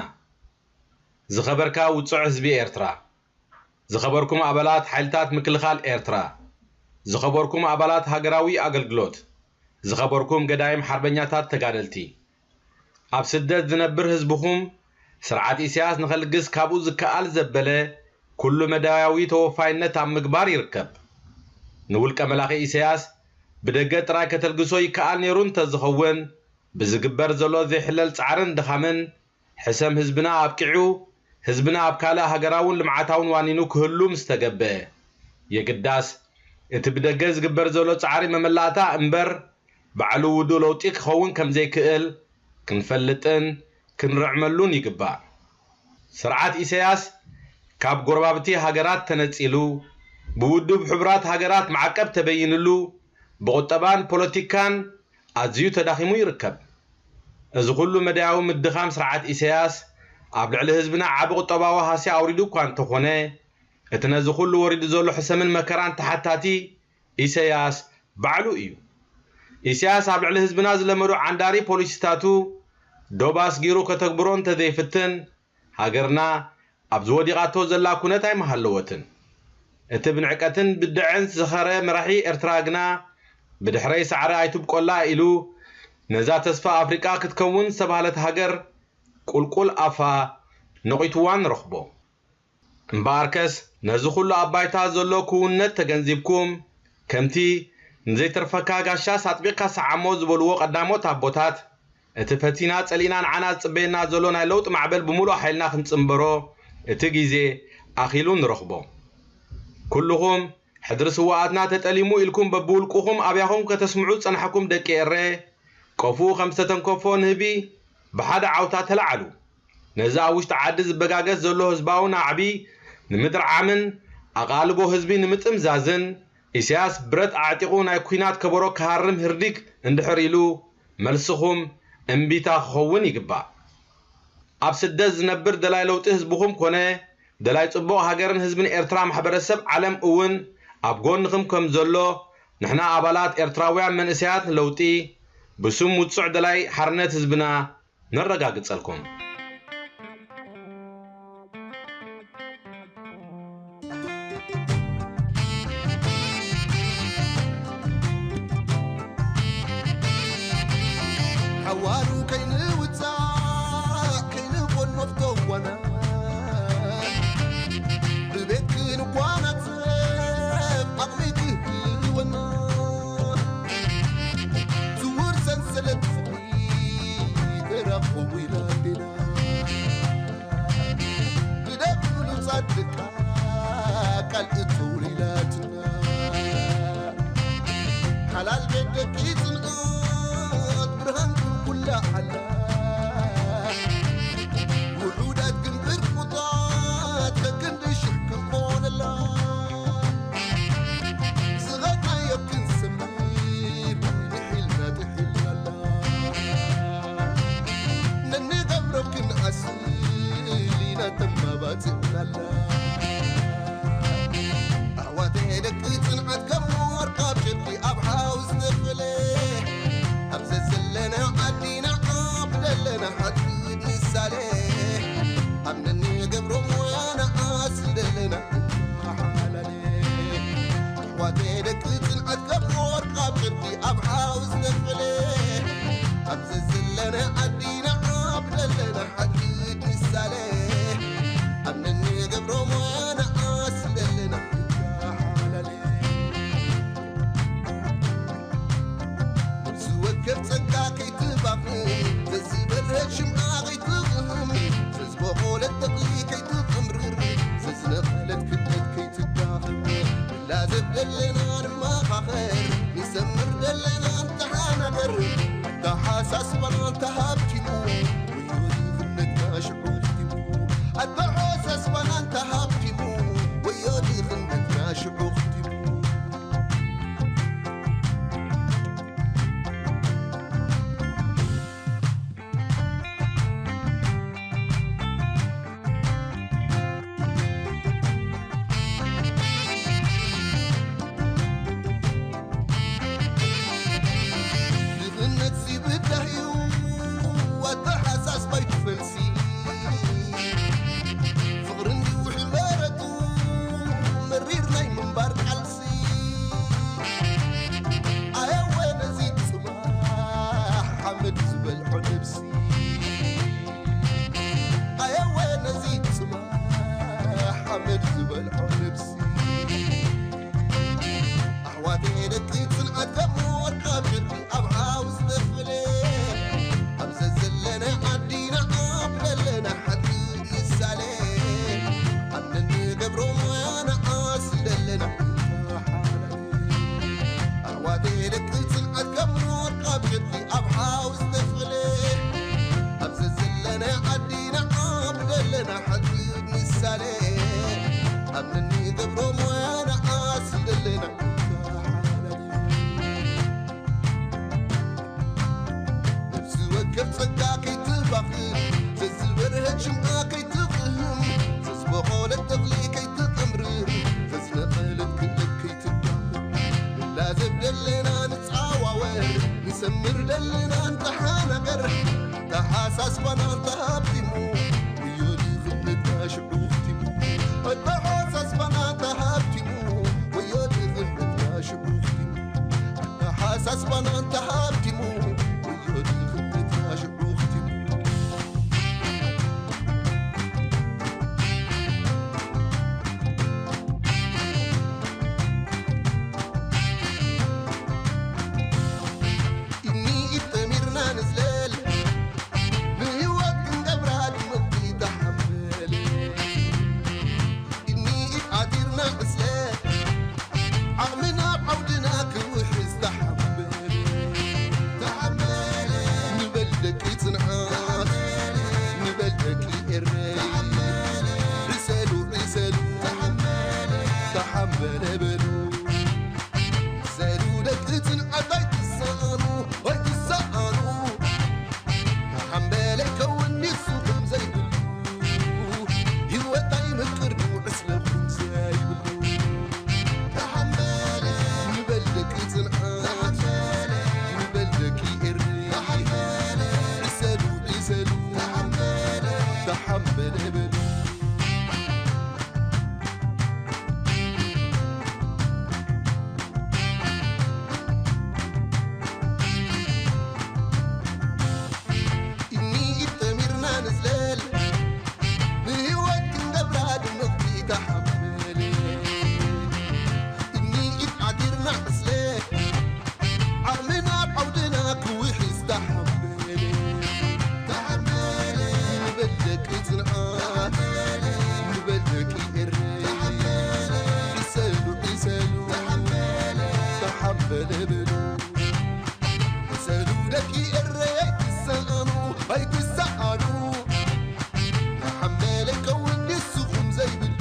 ዝኸበርካ ውጹዕ ህዝቢ ኤርትራ፣ ዝኸበርኩም ኣባላት ሓይልታት ምክልኻል ኤርትራ፣ ዝኸበርኩም ኣባላት ሃገራዊ ኣገልግሎት፣ ዝኸበርኩም ገዳይም ሓርበኛታት ተጋደልቲ፣ ኣብ ስደት ዝነብር ህዝብኹም ስርዓት ኢሳያስ ንኸልግስ ካብኡ ዝከኣል ዘበለ ኩሉ መዳያዊ ተወፋይነት ኣብ ምግባር ይርከብ። ንውልቀ መላኺ ኢሳያስ ብደገ ጥራይ ከተልግሶ ይከኣል ነይሩ እንተዝኸውን፣ ብዝግበር ዘሎ ዘይሕለል ጻዕርን ድኻምን ሕሰም ህዝብና ኣብቂዑ፣ ህዝብና ኣብ ካልእ ሃገራውን ልምዓታውን ዋኒኑ ክህሉ ምስ ተገብአ፣ የግዳስ እቲ ብደገ ዝግበር ዘሎ ጻዕሪ መመላእታ እምበር፣ ባዕሉ ውዱእ ለውጢ ክኸውን ከም ዘይክእል ክንፈልጥን ክንርዕመሉን ይግባእ። ስርዓት ኢሳያስ ካብ ጎረባብቲ ሃገራት ተነጺሉ፣ ብውድብ ሕቡራት ሃገራት ማዕቀብ ተበይንሉ፣ ብቁጠባን ፖለቲካን ኣዝዩ ተዳኺሙ ይርከብ። እዚ ኩሉ መዳያዊ ምድኻም ስርዓት ኢሳያስ ኣብ ልዕሊ ህዝብና ዓቢ ቁጠባዊ ሃስያ ኣውሪዱ እኳ እንተኾነ፣ እቲ ነዚ ኩሉ ወሪዱ ዘሎ ሕሰምን መከራን ተሓታቲ ኢሳያስ ባዕሉ እዩ። ኢሳያስ ኣብ ልዕሊ ህዝብና ዝለመዶ ዓንዳሪ ፖሊሲታቱ ዶብ ኣስጊሩ ከተግብሮ እንተዘይፍትን፣ ሃገርና ኣብዚ ወዲቓቶ ዘላ ኩነት ኣይምሃለወትን። እቲ ብንዕቀትን ብድዐን ዝኸረ መራሒ ኤርትራ ግና፣ ብድሕረይ ሳዕሪ ኣይትብቆላ ኢሉ፣ ነዛ ተስፋ ኣፍሪቃ ክትከውን ዝተባህለት ሃገር፣ ቁልቁል ኣፋ ነቒትዋ ንረኽቦ። እምበኣርከስ፣ ነዚ ኩሉ ኣብ ባይታ ዘሎ ክውንነት ተገንዚብኩም፣ ከምቲ "ንዘይተርፈካ ጋሻስ ኣጥቢቕካ ሰዓሞ" ዝበልዎ ቀዳሞት ኣቦታት፣ እቲ ፈቲና ጸሊእና ንዓና ዝጽበየና ዘሎ ናይ ለውጢ ማዕበል ብምሉእ ሓይልና ክንጽንበሮ እቲ ግዜ ኣኺሉ ንረኽቦ። ኩልኹም ሕድሪ ስውኣትና ተጠሊሙ ኢልኩም በብውልቅኹም ኣብያኹም ከተስምዑ ዝጸናሕኩም ደቂ ኤረ፣ ቆፍኡ ከም ዝተተንከፎ ንህቢ ብሓደ ዓውታ ተላዓሉ። ነዚ ኣብ ውሽጢ ዓዲ ዝበጋገስ ዘሎ ህዝባዊ ናዕቢ ንምድርዓምን ኣቓልቦ ህዝቢ ንምጥምዛዝን፣ ኢሳያስ ብረት ኣዕጢቑ ናይ ኲናት ከበሮ ክሃርም ህርዲግ እንድሕር ኢሉ፣ መልስኹም እምቢታ ክኸውን ይግባእ። ኣብ ስደት ዝነብር ደላይ ለውጢ ህዝብኹም ኮነ ደላይ ጽቡቕ ሃገርን ህዝብን ኤርትራ ማሕበረሰብ ዓለም እውን ኣብ ጎንኹም ከም ዘሎ፣ ንሕና ኣባላት ኤርትራውያን መንእሰያት ንለውጢ፣ ብስም ውጹዕ ደላይ ሓርነት ህዝብና ነረጋግጸልኩም። ሓዋሩ ከይንውጻእ ከይንጎኖፍ ገዋና፣ ብቤት ክንጓናጸፍ ዓቕሚ ክህልወና፣ ስውር ሰንሰለት ፍቕሪ ተራኽቡ ኢላትና፣ ብደም ምሉእ ጻድቃ ቃል እትውል ኢላትና። ሓላል ቤት ደቂ ጽንዓት ብርሃን ኩላ ዓላ። ውሑዳት ግን ብርቁታት ከክንዲ ሽሕ ክንኮነላ። ዝኸድናዮ ክንስምር ጥሒልና ጥሒልናላ። ነንገብሮ ክንኣስል ኢና ተማባጺዕናላ። ኣሕዋተይ ደቂ ጽንዓት ከም ወርቂ ኣብ ጨርቂ ኣብ ሓው ዝተፈለ፣ ኣብ ዘዘለና ዓዲ ንዓብ ደለና ሓድነት ምሳሌ፣ ኣብ ነንገብሮ ሞያ ንኣስል ደለና ሓላሌ። ኣሕዋተይ ደቂ ጽንዓት ከም ወርቂ ኣብ ጨርቂ ኣብ ሓው ዝተፈለ፣ ኣብ ዘዘለና ዓዲ ንዓብ ደለና ሓድነት ምሳሌ፣ ኣብ ነንገብሮ ሞያ ንኣስል ደለና ሓላሌ። ዝወከፍ ጸጋ ከይትባኽን፣ ዘዝበረት ሽምዓ ከይትቕህም፣ ዘዝበቖለት ተኽሊ ከይትቕምርር፣ ዘዝነቐለት ክልተ ከይትዳኽም፣ ንላዘብ ደለና ንመኻኸር፣ ንሰምር ደለና ንተሓናገር፣ ኣተሓሳስባና እንተሃብቲሙ፣ ወዮ ድኽነትና ሽዑ ኽቲሙ። ኣተሓሳስባና እንተሃብቲሙ፣ ወዮ ድኽነትና ሽዑ ኽቲሙ። ኣብ ንገብሮ ሞያ ንዓስ ደለና ሓላል እዩ። ነፍሲ ወከፍ ጸጋ ከይትባኽን፣ ዘዝበርሀት ሽምዓ ከይትቕህም፣ ዘዝበቖለት ተኽሊ ከይትቕምርር፣ ዘዝነቐለት ክእለት ከይትባኽን፣ ንላዘብ ደለና ንጻዋወር፣ ንሰምር ደለና ንተሓናገር። ኣተሓሳስባና እንተሃብቲሙ፣ ወዮ ድኽነትና ሽዑ ኽቲሙ። ኣተሓሳስባና እንተሃብቲሙ፣ ወዮ ድኽነትና ሽዑ ኽቲሙ። ኣተሓሳስባና እንተሃብቲሙ፣ ወዮ ድኽነትና ሽዑ ኽቲሙ። ኢድ ንኢድ ጠሚርና ንዝለል፣ ንህይወት ክንገብራ ድምቕቲ ተሓምል። ኢድ ንኢድ ዓቲርና ዕስለ፣ ዓቕምና ኣብ ዓውድና ክውሕዝ ተሓምል። ተሓምል። ንበል ደቂ ጽንዓት፣ ንበል ደቂ ኤረይ። ዕሰሉ፣ ዕሰሉ፣ ተሓመለ በሉ። ሰሉ ደቂ ጽንዓት ኣይትሰኣኑ፣ ኣይትሰኣኑ። ተሓምበለ ይከውን ንሱ ከም ዘይብሉ። ህይወት ኣይምቅር ዕስለኹም ዘይብሉ። ተሓምበለ ንበል ደቂ ጽንዓት፣ ንበል ደቂ ኤሪ። ተሓምበለ ዕሰሉ፣ ዕሰሉ። ተሓምበለ በሉ። ኢድ ንኢድ ጠሚርና ንዝለል፣ ንህይወት ክንገብራ ድምቕቲ ተሓምበል። ኢድ ንኢድ ዓቲርና ዕስለ፣ ዓቕምና ኣብ ዓውድና ክውሕዝ ተሓምበል። ተሓምበል። ንበል ደቂ ጽንዓት፣ ንበል ደቂ ኤረ። ተሓምበል። ዕሰሉ፣ ዕሰሉ። ተሓምበል። ተሓምበል በሉ። ዕሰሉ ደቂ ኤረ ኣይትሰኣኑ፣ ኣይትሰኣኑ። ተሓምበል ይከውን ንስኹም ዘይብሉ።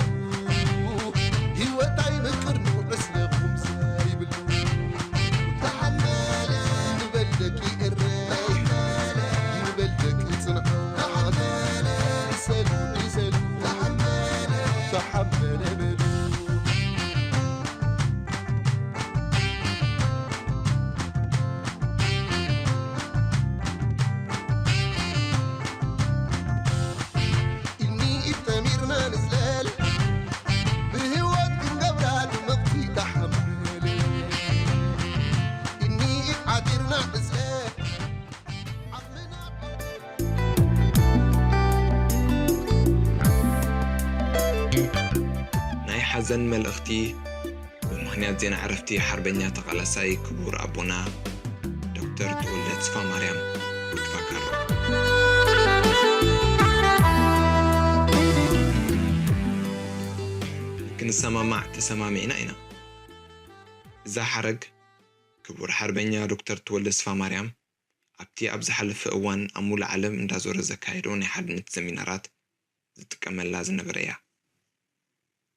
ህይወት ኣይምቅር ዕስለኹም ዘይብሉ። ተሓምበል ንበል ደቂ ኤረ። ንበል ደቂ ጽንዓት። ዕሰሉ፣ ዕሰሉ። ተሓምበል በሉ። ኢድ ንኢድ ጠሚርና ንዝለል፣ ብህይወት ክንገብራ ድምቕቲ ተሓምበል። ኢድ ንኢድ ዓቲርና ንዝለል፣ ዓቕምና ናይ ሓዘን መልእኽቲ። ብምኽንያት ዜና ዕረፍቲ ሓርበኛ ተቓላሳይ ክቡር ኣቦና ዶክተር ተወልደ ተስፋማርያም ወዲ ፋካሮ። ክንሰማማዕ ተሰማሚዕና ኢና። እዛ ሓረግ ክቡር ሓርበኛ ዶክተር ተወልደ ተስፋማርያም ኣብቲ ኣብ ዝሓለፈ እዋን ኣብ ሙሉእ ዓለም እንዳዞረ ዘካየዶ ናይ ሓድነት ሰሚናራት ዝጥቀመላ ዝነበረ እያ።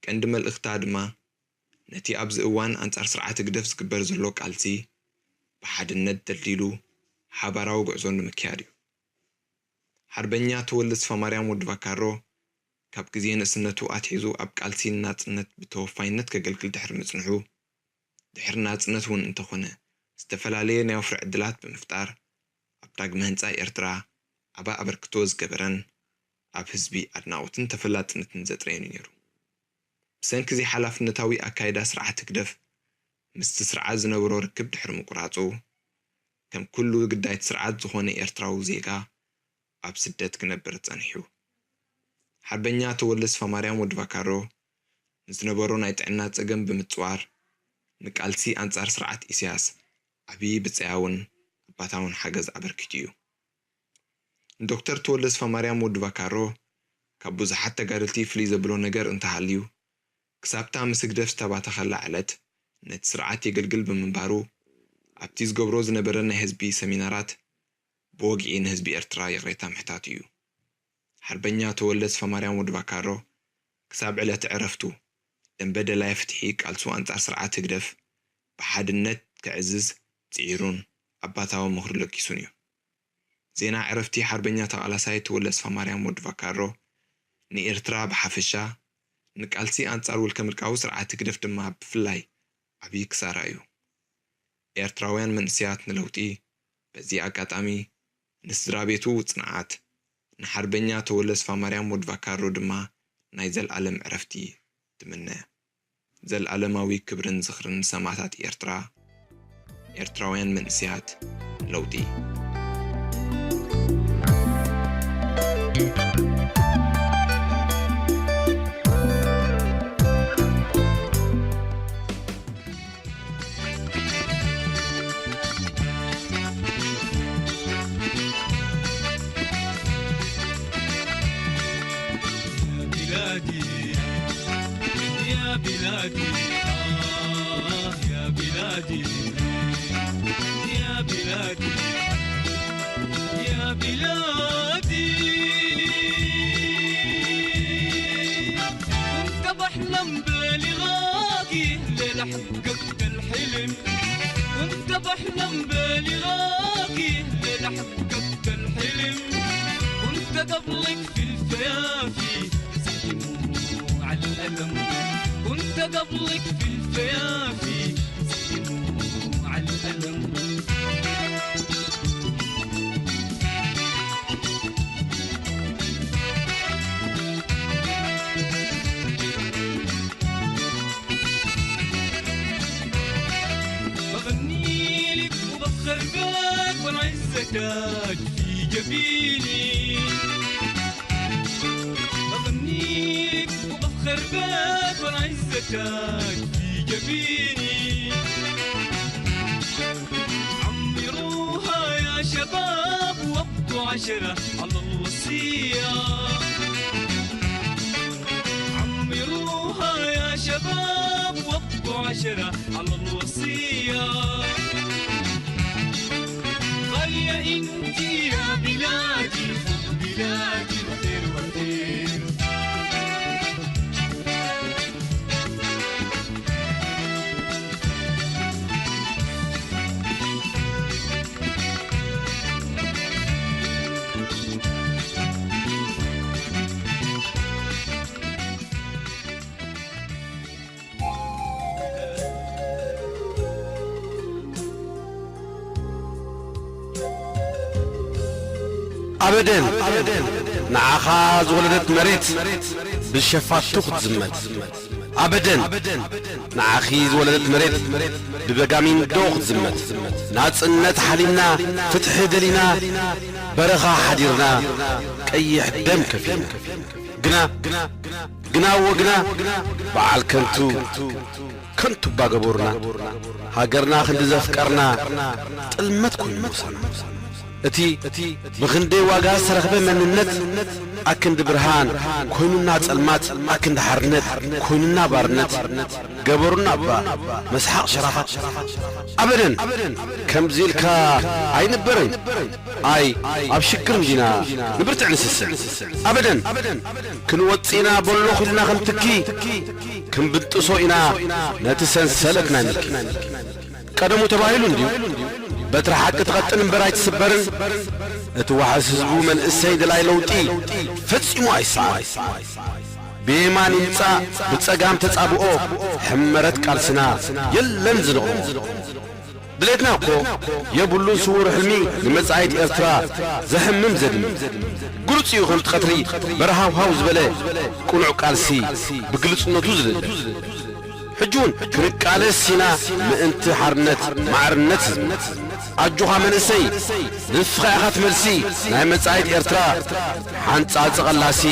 ቀንዲ መልእኽታ ድማ ነቲ ኣብዚ እዋን ኣንጻር ስርዓት ህግደፍ ዝግበር ዘሎ ቃልሲ ብሓድነት ደልዲሉ ሓባራዊ ጉዕዞ ንምክያድ እዩ። ሓርበኛ ተወልደ ተስፋማርያም ወዲ ቫካሮ ካብ ግዜ ንእስነቱ ኣትሒዙ ኣብ ቃልሲ ንናጽነት ብተወፋይነት ከገልግል ድሕሪ ምጽንሑ፣ ድሕሪ ናጽነት እውን እንተኾነ ዝተፈላለየ ናይ ወፍሪ ዕድላት ብምፍጣር ኣብ ዳግመ ህንጻ ኤርትራ ዓቢ ኣበርክቶ ዝገበረን ኣብ ህዝቢ ኣድናቖትን ተፈላጥነትን ዘጥረየን እዩ ነይሩ። ብሰንኪ ዘይሓላፍነታዊ ኣካይዳ ስርዓት ህግደፍ ምስቲ ስርዓት ዝነበሮ ርክብ ድሕሪ ምቁራጹ፣ ከም ኩሉ ግዳይት ስርዓት ዝኾነ ኤርትራዊ ዜጋ ኣብ ስደት ክነብር ጸኒሑ። ሓርበኛ ተወልደ ተስፋማርያም ወዲ ቫካሮ ንዝነበሮ ናይ ጥዕና ጸገም ብምጽዋር፣ ንቃልሲ ኣንጻር ስርዓት ኢሳያስ ዓቢ ብጸያውን ኣባታውን ሓገዝ ኣበርኪቱ እዩ። ንዶክተር ተወልደ ተስፋማርያም ወዲ ቫካሮ ካብ ብዙሓት ተጋደልቲ ፍልይ ዘብሎ ነገር እንተሃልዩ፣ ክሳብታ ምስ ህግደፍ ዝተባተኸላ ዕለት ነቲ ስርዓት የገልግል ብምንባሩ፣ ኣብቲ ዝገብሮ ዝነበረ ናይ ህዝቢ ሰሚናራት ብወግዒ ንህዝቢ ኤርትራ ይቕሬታ ምሕታቱ እዩ። ሓርበኛ ተወልደ ተስፋማርያም ወዲ ቫካሮ ክሳብ ዕለተ ዕረፍቱ ደንበ ደላይ ፍትሒ ቃልሱ ኣንጻር ስርዓት ህግደፍ ብሓድነት ክዕዝዝ ጽዒሩን ኣባታዊ ምኽሪ ለጊሱን እዩ። ዜና ዕረፍቲ ሓርበኛ ተቓላሳይ ተወልደ ኣስፋማርያም ወዲ ቫካሮ ንኤርትራ ብሓፈሻ፣ ንቃልሲ ኣንጻር ውልቀ ምልካዊ ስርዓት ህግደፍ ድማ ብፍላይ ዓብዪ ክሳራ እዩ። ኤርትራውያን መንእሰያት ንለውጢ፣ በዚ ኣጋጣሚ ንስድራ ቤቱ ጽንዓት፣ ንሓርበኛ ተወልደ ኣስፋማርያም ወዲ ቫካሮ ድማ ናይ ዘልኣለም ዕረፍቲ ትምነ። ዘልኣለማዊ ክብርን ዝኽርን ንሰማእታት ኤርትራ። ኤርትራውያን መንእሰያት ለውጢ። يا بلادي، يا بلادي، آه يا بلادي، يا بلادي، يا بلادي. كنت بحلم بلقاكي ليلة حقك الحلم، كنت بحلم بلقاكي ليلة حقك الحلم، كنت قبلك في الفيافي زي دموع الألم، كنت قبلك في الفيافي زي دموع الألم. بغني لك وبفخر بك والعزة تاج في جبيني. بغني لك وبفخر بك والعزة تاج في جبيني. عمروها يا شباب وابقوا عشرة على الوصية. عمروها يا شباب وابقوا عشرة على الوصية. غالية انتي يا بلادي، حب بلادي وخير وخير. ኣበደን ንዓኻ ዝወለደት መሬት ብሸፋቱ ክትዝመት። ኣበደን ንዓኺ ዝወለደት መሬት ብበጋሚንዶ ክትዝመት። ናጽነት ሓሊምና፣ ፍትሒ ደሊና፣ በረኻ ሓዲርና፣ ቀይሕ ደም ከፊልና። ግና፣ ግና እዎ ግና፣ በዓል ከንቱ፣ ከንቱ እባ ገበሩና። ሃገርና ክንዲ ዘፍቀርና፣ ጥልመት ኮይኑ ምሳና። እቲ ብኽንደይ ዋጋ ዝተረኽበ መንነት፣ ኣክንዲ ብርሃን ኮይኑና ጸልማት፣ ኣክንዲ ሓርነት ኮይኑና ባርነት። ገበሩና እባ መስሓቕ ሸራፋት። ኣበደን ከምዚ ኢልካ ኣይንበርን። ኣይ ኣብ ሽግር እንዲና ንብርትዕ ንስስዕ። ኣበደን ክንወጽእ ኢና በሎ ኹልና ከም ትኪ፣ ክንብጥሶ ኢና ነቲ ሰንሰለት ናይ ምልኪ። ቀደሙ ተባሂሉ እንድዩ በትሪ ሓቂ ትቐጥን እምበር ኣይትስበርን። እቲ ዋሕስ ህዝቡ መንእሰይ ደላይ ለውጢ ፈጺሙ ኣይሰኣን። ብየማን ይምጻእ ብጸጋም ተጻብኦ ሕመረት ቃልስና የለን ዝንቕሞ። ድሌትና እኮ የብሉን ስዉር ሕልሚ ንመጻኢት ኤርትራ ዘሕምም ዘድምም። ግሉጽ እዩ ከምቲ ቀትሪ በረሃውሃው ዝበለ ቅኑዕ ቃልሲ ብግልጽነቱ ዝልለ። ሕጂ እውን ክንቃለስ ኢና ምእንቲ ሓርነት ማዕርነት ህዝብና። ኣጆኻ መንእሰይ ንስኻ ኢኻ እቲ መልሲ ናይ መጻኢት ኤርትራ ሓንጻጺ ቐላሲ።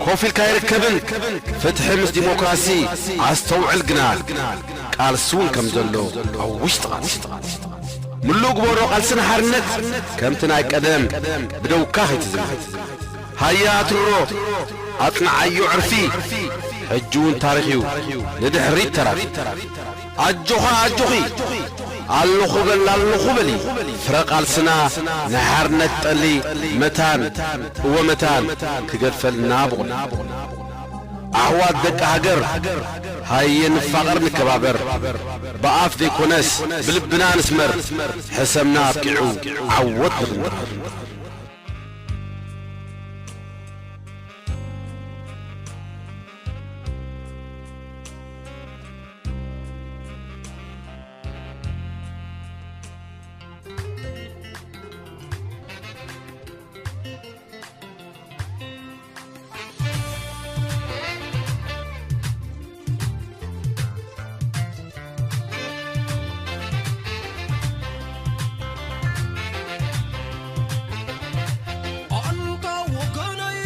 ኮፍ ኢልካ ኣይርከብን ፍትሒ ምስ ዲሞክራሲ ኣስተውዕል ግና ቃልሲ እውን ከም ዘሎ ኣብ ውሽጢ ቓልሲ። ምሉእ ግበሮ ቃልሲ ንሓርነት ከምቲ ናይ ቀደም ብደውካ ከይትዝምት። ሃያ ኣትርሮ ኣጽንዓዮ ዕርፊ ሕጂ እውን ታሪኽ እዩ ንድሕሪት ተራፊ። ኣጆኻ ኣጆኺ ኣለኹ በል ኣለኹ በሊ ፍረ ቃልስና ናይ ሓርነት ጠሊ መታን እወ መታን ክገድፈልና ብቑሊ። ኣሕዋት ደቂ ሃገር፣ ሃየ ንፋቐር ንከባበር። ብኣፍ ዘይኮነስ ብልብና ንስመር። ሕሰምና ኣብቂዑ ዓወት ንኽንድርር። ኣንታ ወገነይ፣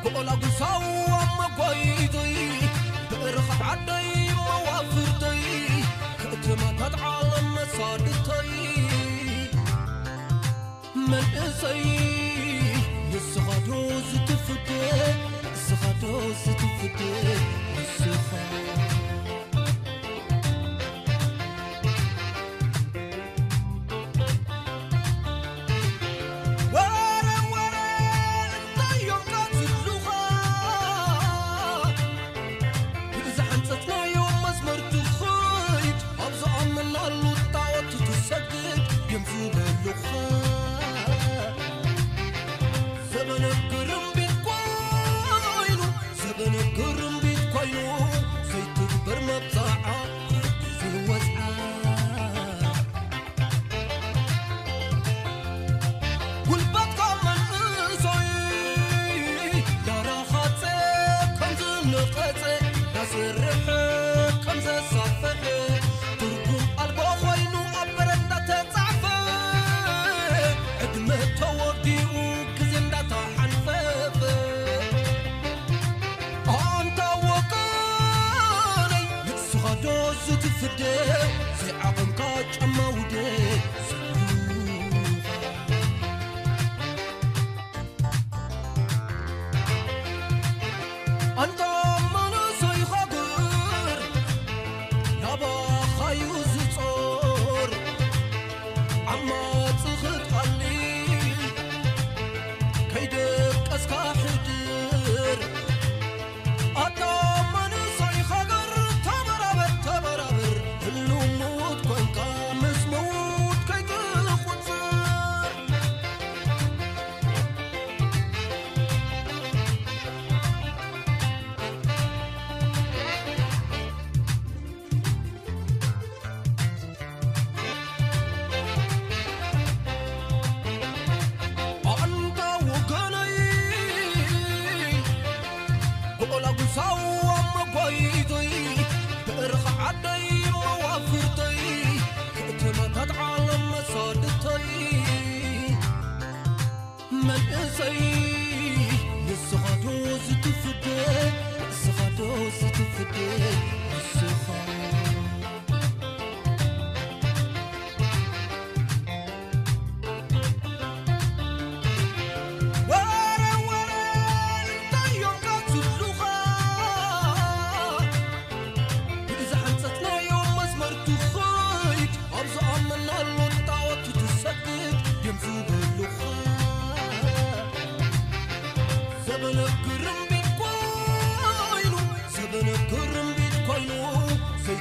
ብቆላጉሳው ኣብ መጓይቶይ፣ ብእርኻ ዓደይ መዋፍርተይ፣ ከተማታት ዓለም መሳድተይ። መንእሰይ፣ ንስኻ ዶ ዝትፍደ፣ ንስኻ ዶ ዝትፍደ፣ ንስኻ። ወረ፣ ወረ፣ እንታይ እዮም ቀትሉኻ? ብዝሓንጸጽናዮ መስመር ትኸይድ፣ ኣብ ዝኣመንናሉ ጣዖት ትሰግድ ድዮም ዝበሉኻ። ዘበነ ግርምቢጥ ኮይኑ፣ ዘበነ ግርምቢጥ ኮይኑ፣ ዘይትግበር መብጽዓ ዘይወጽዓ። ጉልበትካ መንእሰይ ዳራኻጸ ከም ዝነቐጸ፣ ዳስርሕ ከም ዘሳፍሕ፣ ትርጉም ኣልቦ ኮይኑ ኣብ በረድ እንዳተጻሕፈ፣ ዕድመ ተወዲኡ ግዜ እንዳተሓንፈፈ። ኣንታ ወገነይ፣ ንስኻ ዶ ዝትፍደ፣ ዘይዓቐንካ ጫማ ውደ ዝብሉኻ። ኣንታ መንእሰይ ሃገር፣ ናባኻዩ ዝጾር፣ ዓማጺ ክትቐልል ከይደቀስካ ሕድር። ኣታ መንእሰይ ሃገር፣ ተበራበር፣ ተበራበር፣ ህልው ምዉት ኮንካ ምስ ምዉት ከይትቑጽር። ኣንታ ወገነይ፣ ብቆላጉሳው ኣብ መጓይቶይ፣ ብእርኻ ዓደይ መዋፍርተይ፣ ከተማታት ዓለም መሳድተይ። መንእሰይ፣ ንስኻ ዶ ዝትፍደ፣ ንስኻ ዶ ዝትፍደ፣ ንስኻ። ወረ፣ ወረ፣ እንታይ እዮም ቀትሉኻ? ብዝሓንጸጽናዮ መስመር ትኸይድ፣ ኣብ ዝኣመንናሉ ጣዖት ትሰግድ ድዮም ዝበሉኻ። ዘበነ ግርምቢጥ ኮይኑ፣ ዘበነ ግርምቢጥ ኮይኑ፣ ዘይ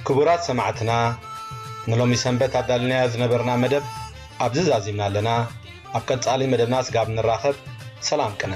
ክቡራት ሰማዕትና፣ ንሎሚ ሰንበት ኣዳልናዮ ዝነበርና መደብ ኣብዚ ዛዚምና ኣለና። ኣብ ቀጻሊ መደብና ስጋብ ንራኸብ፣ ሰላም ቅነ።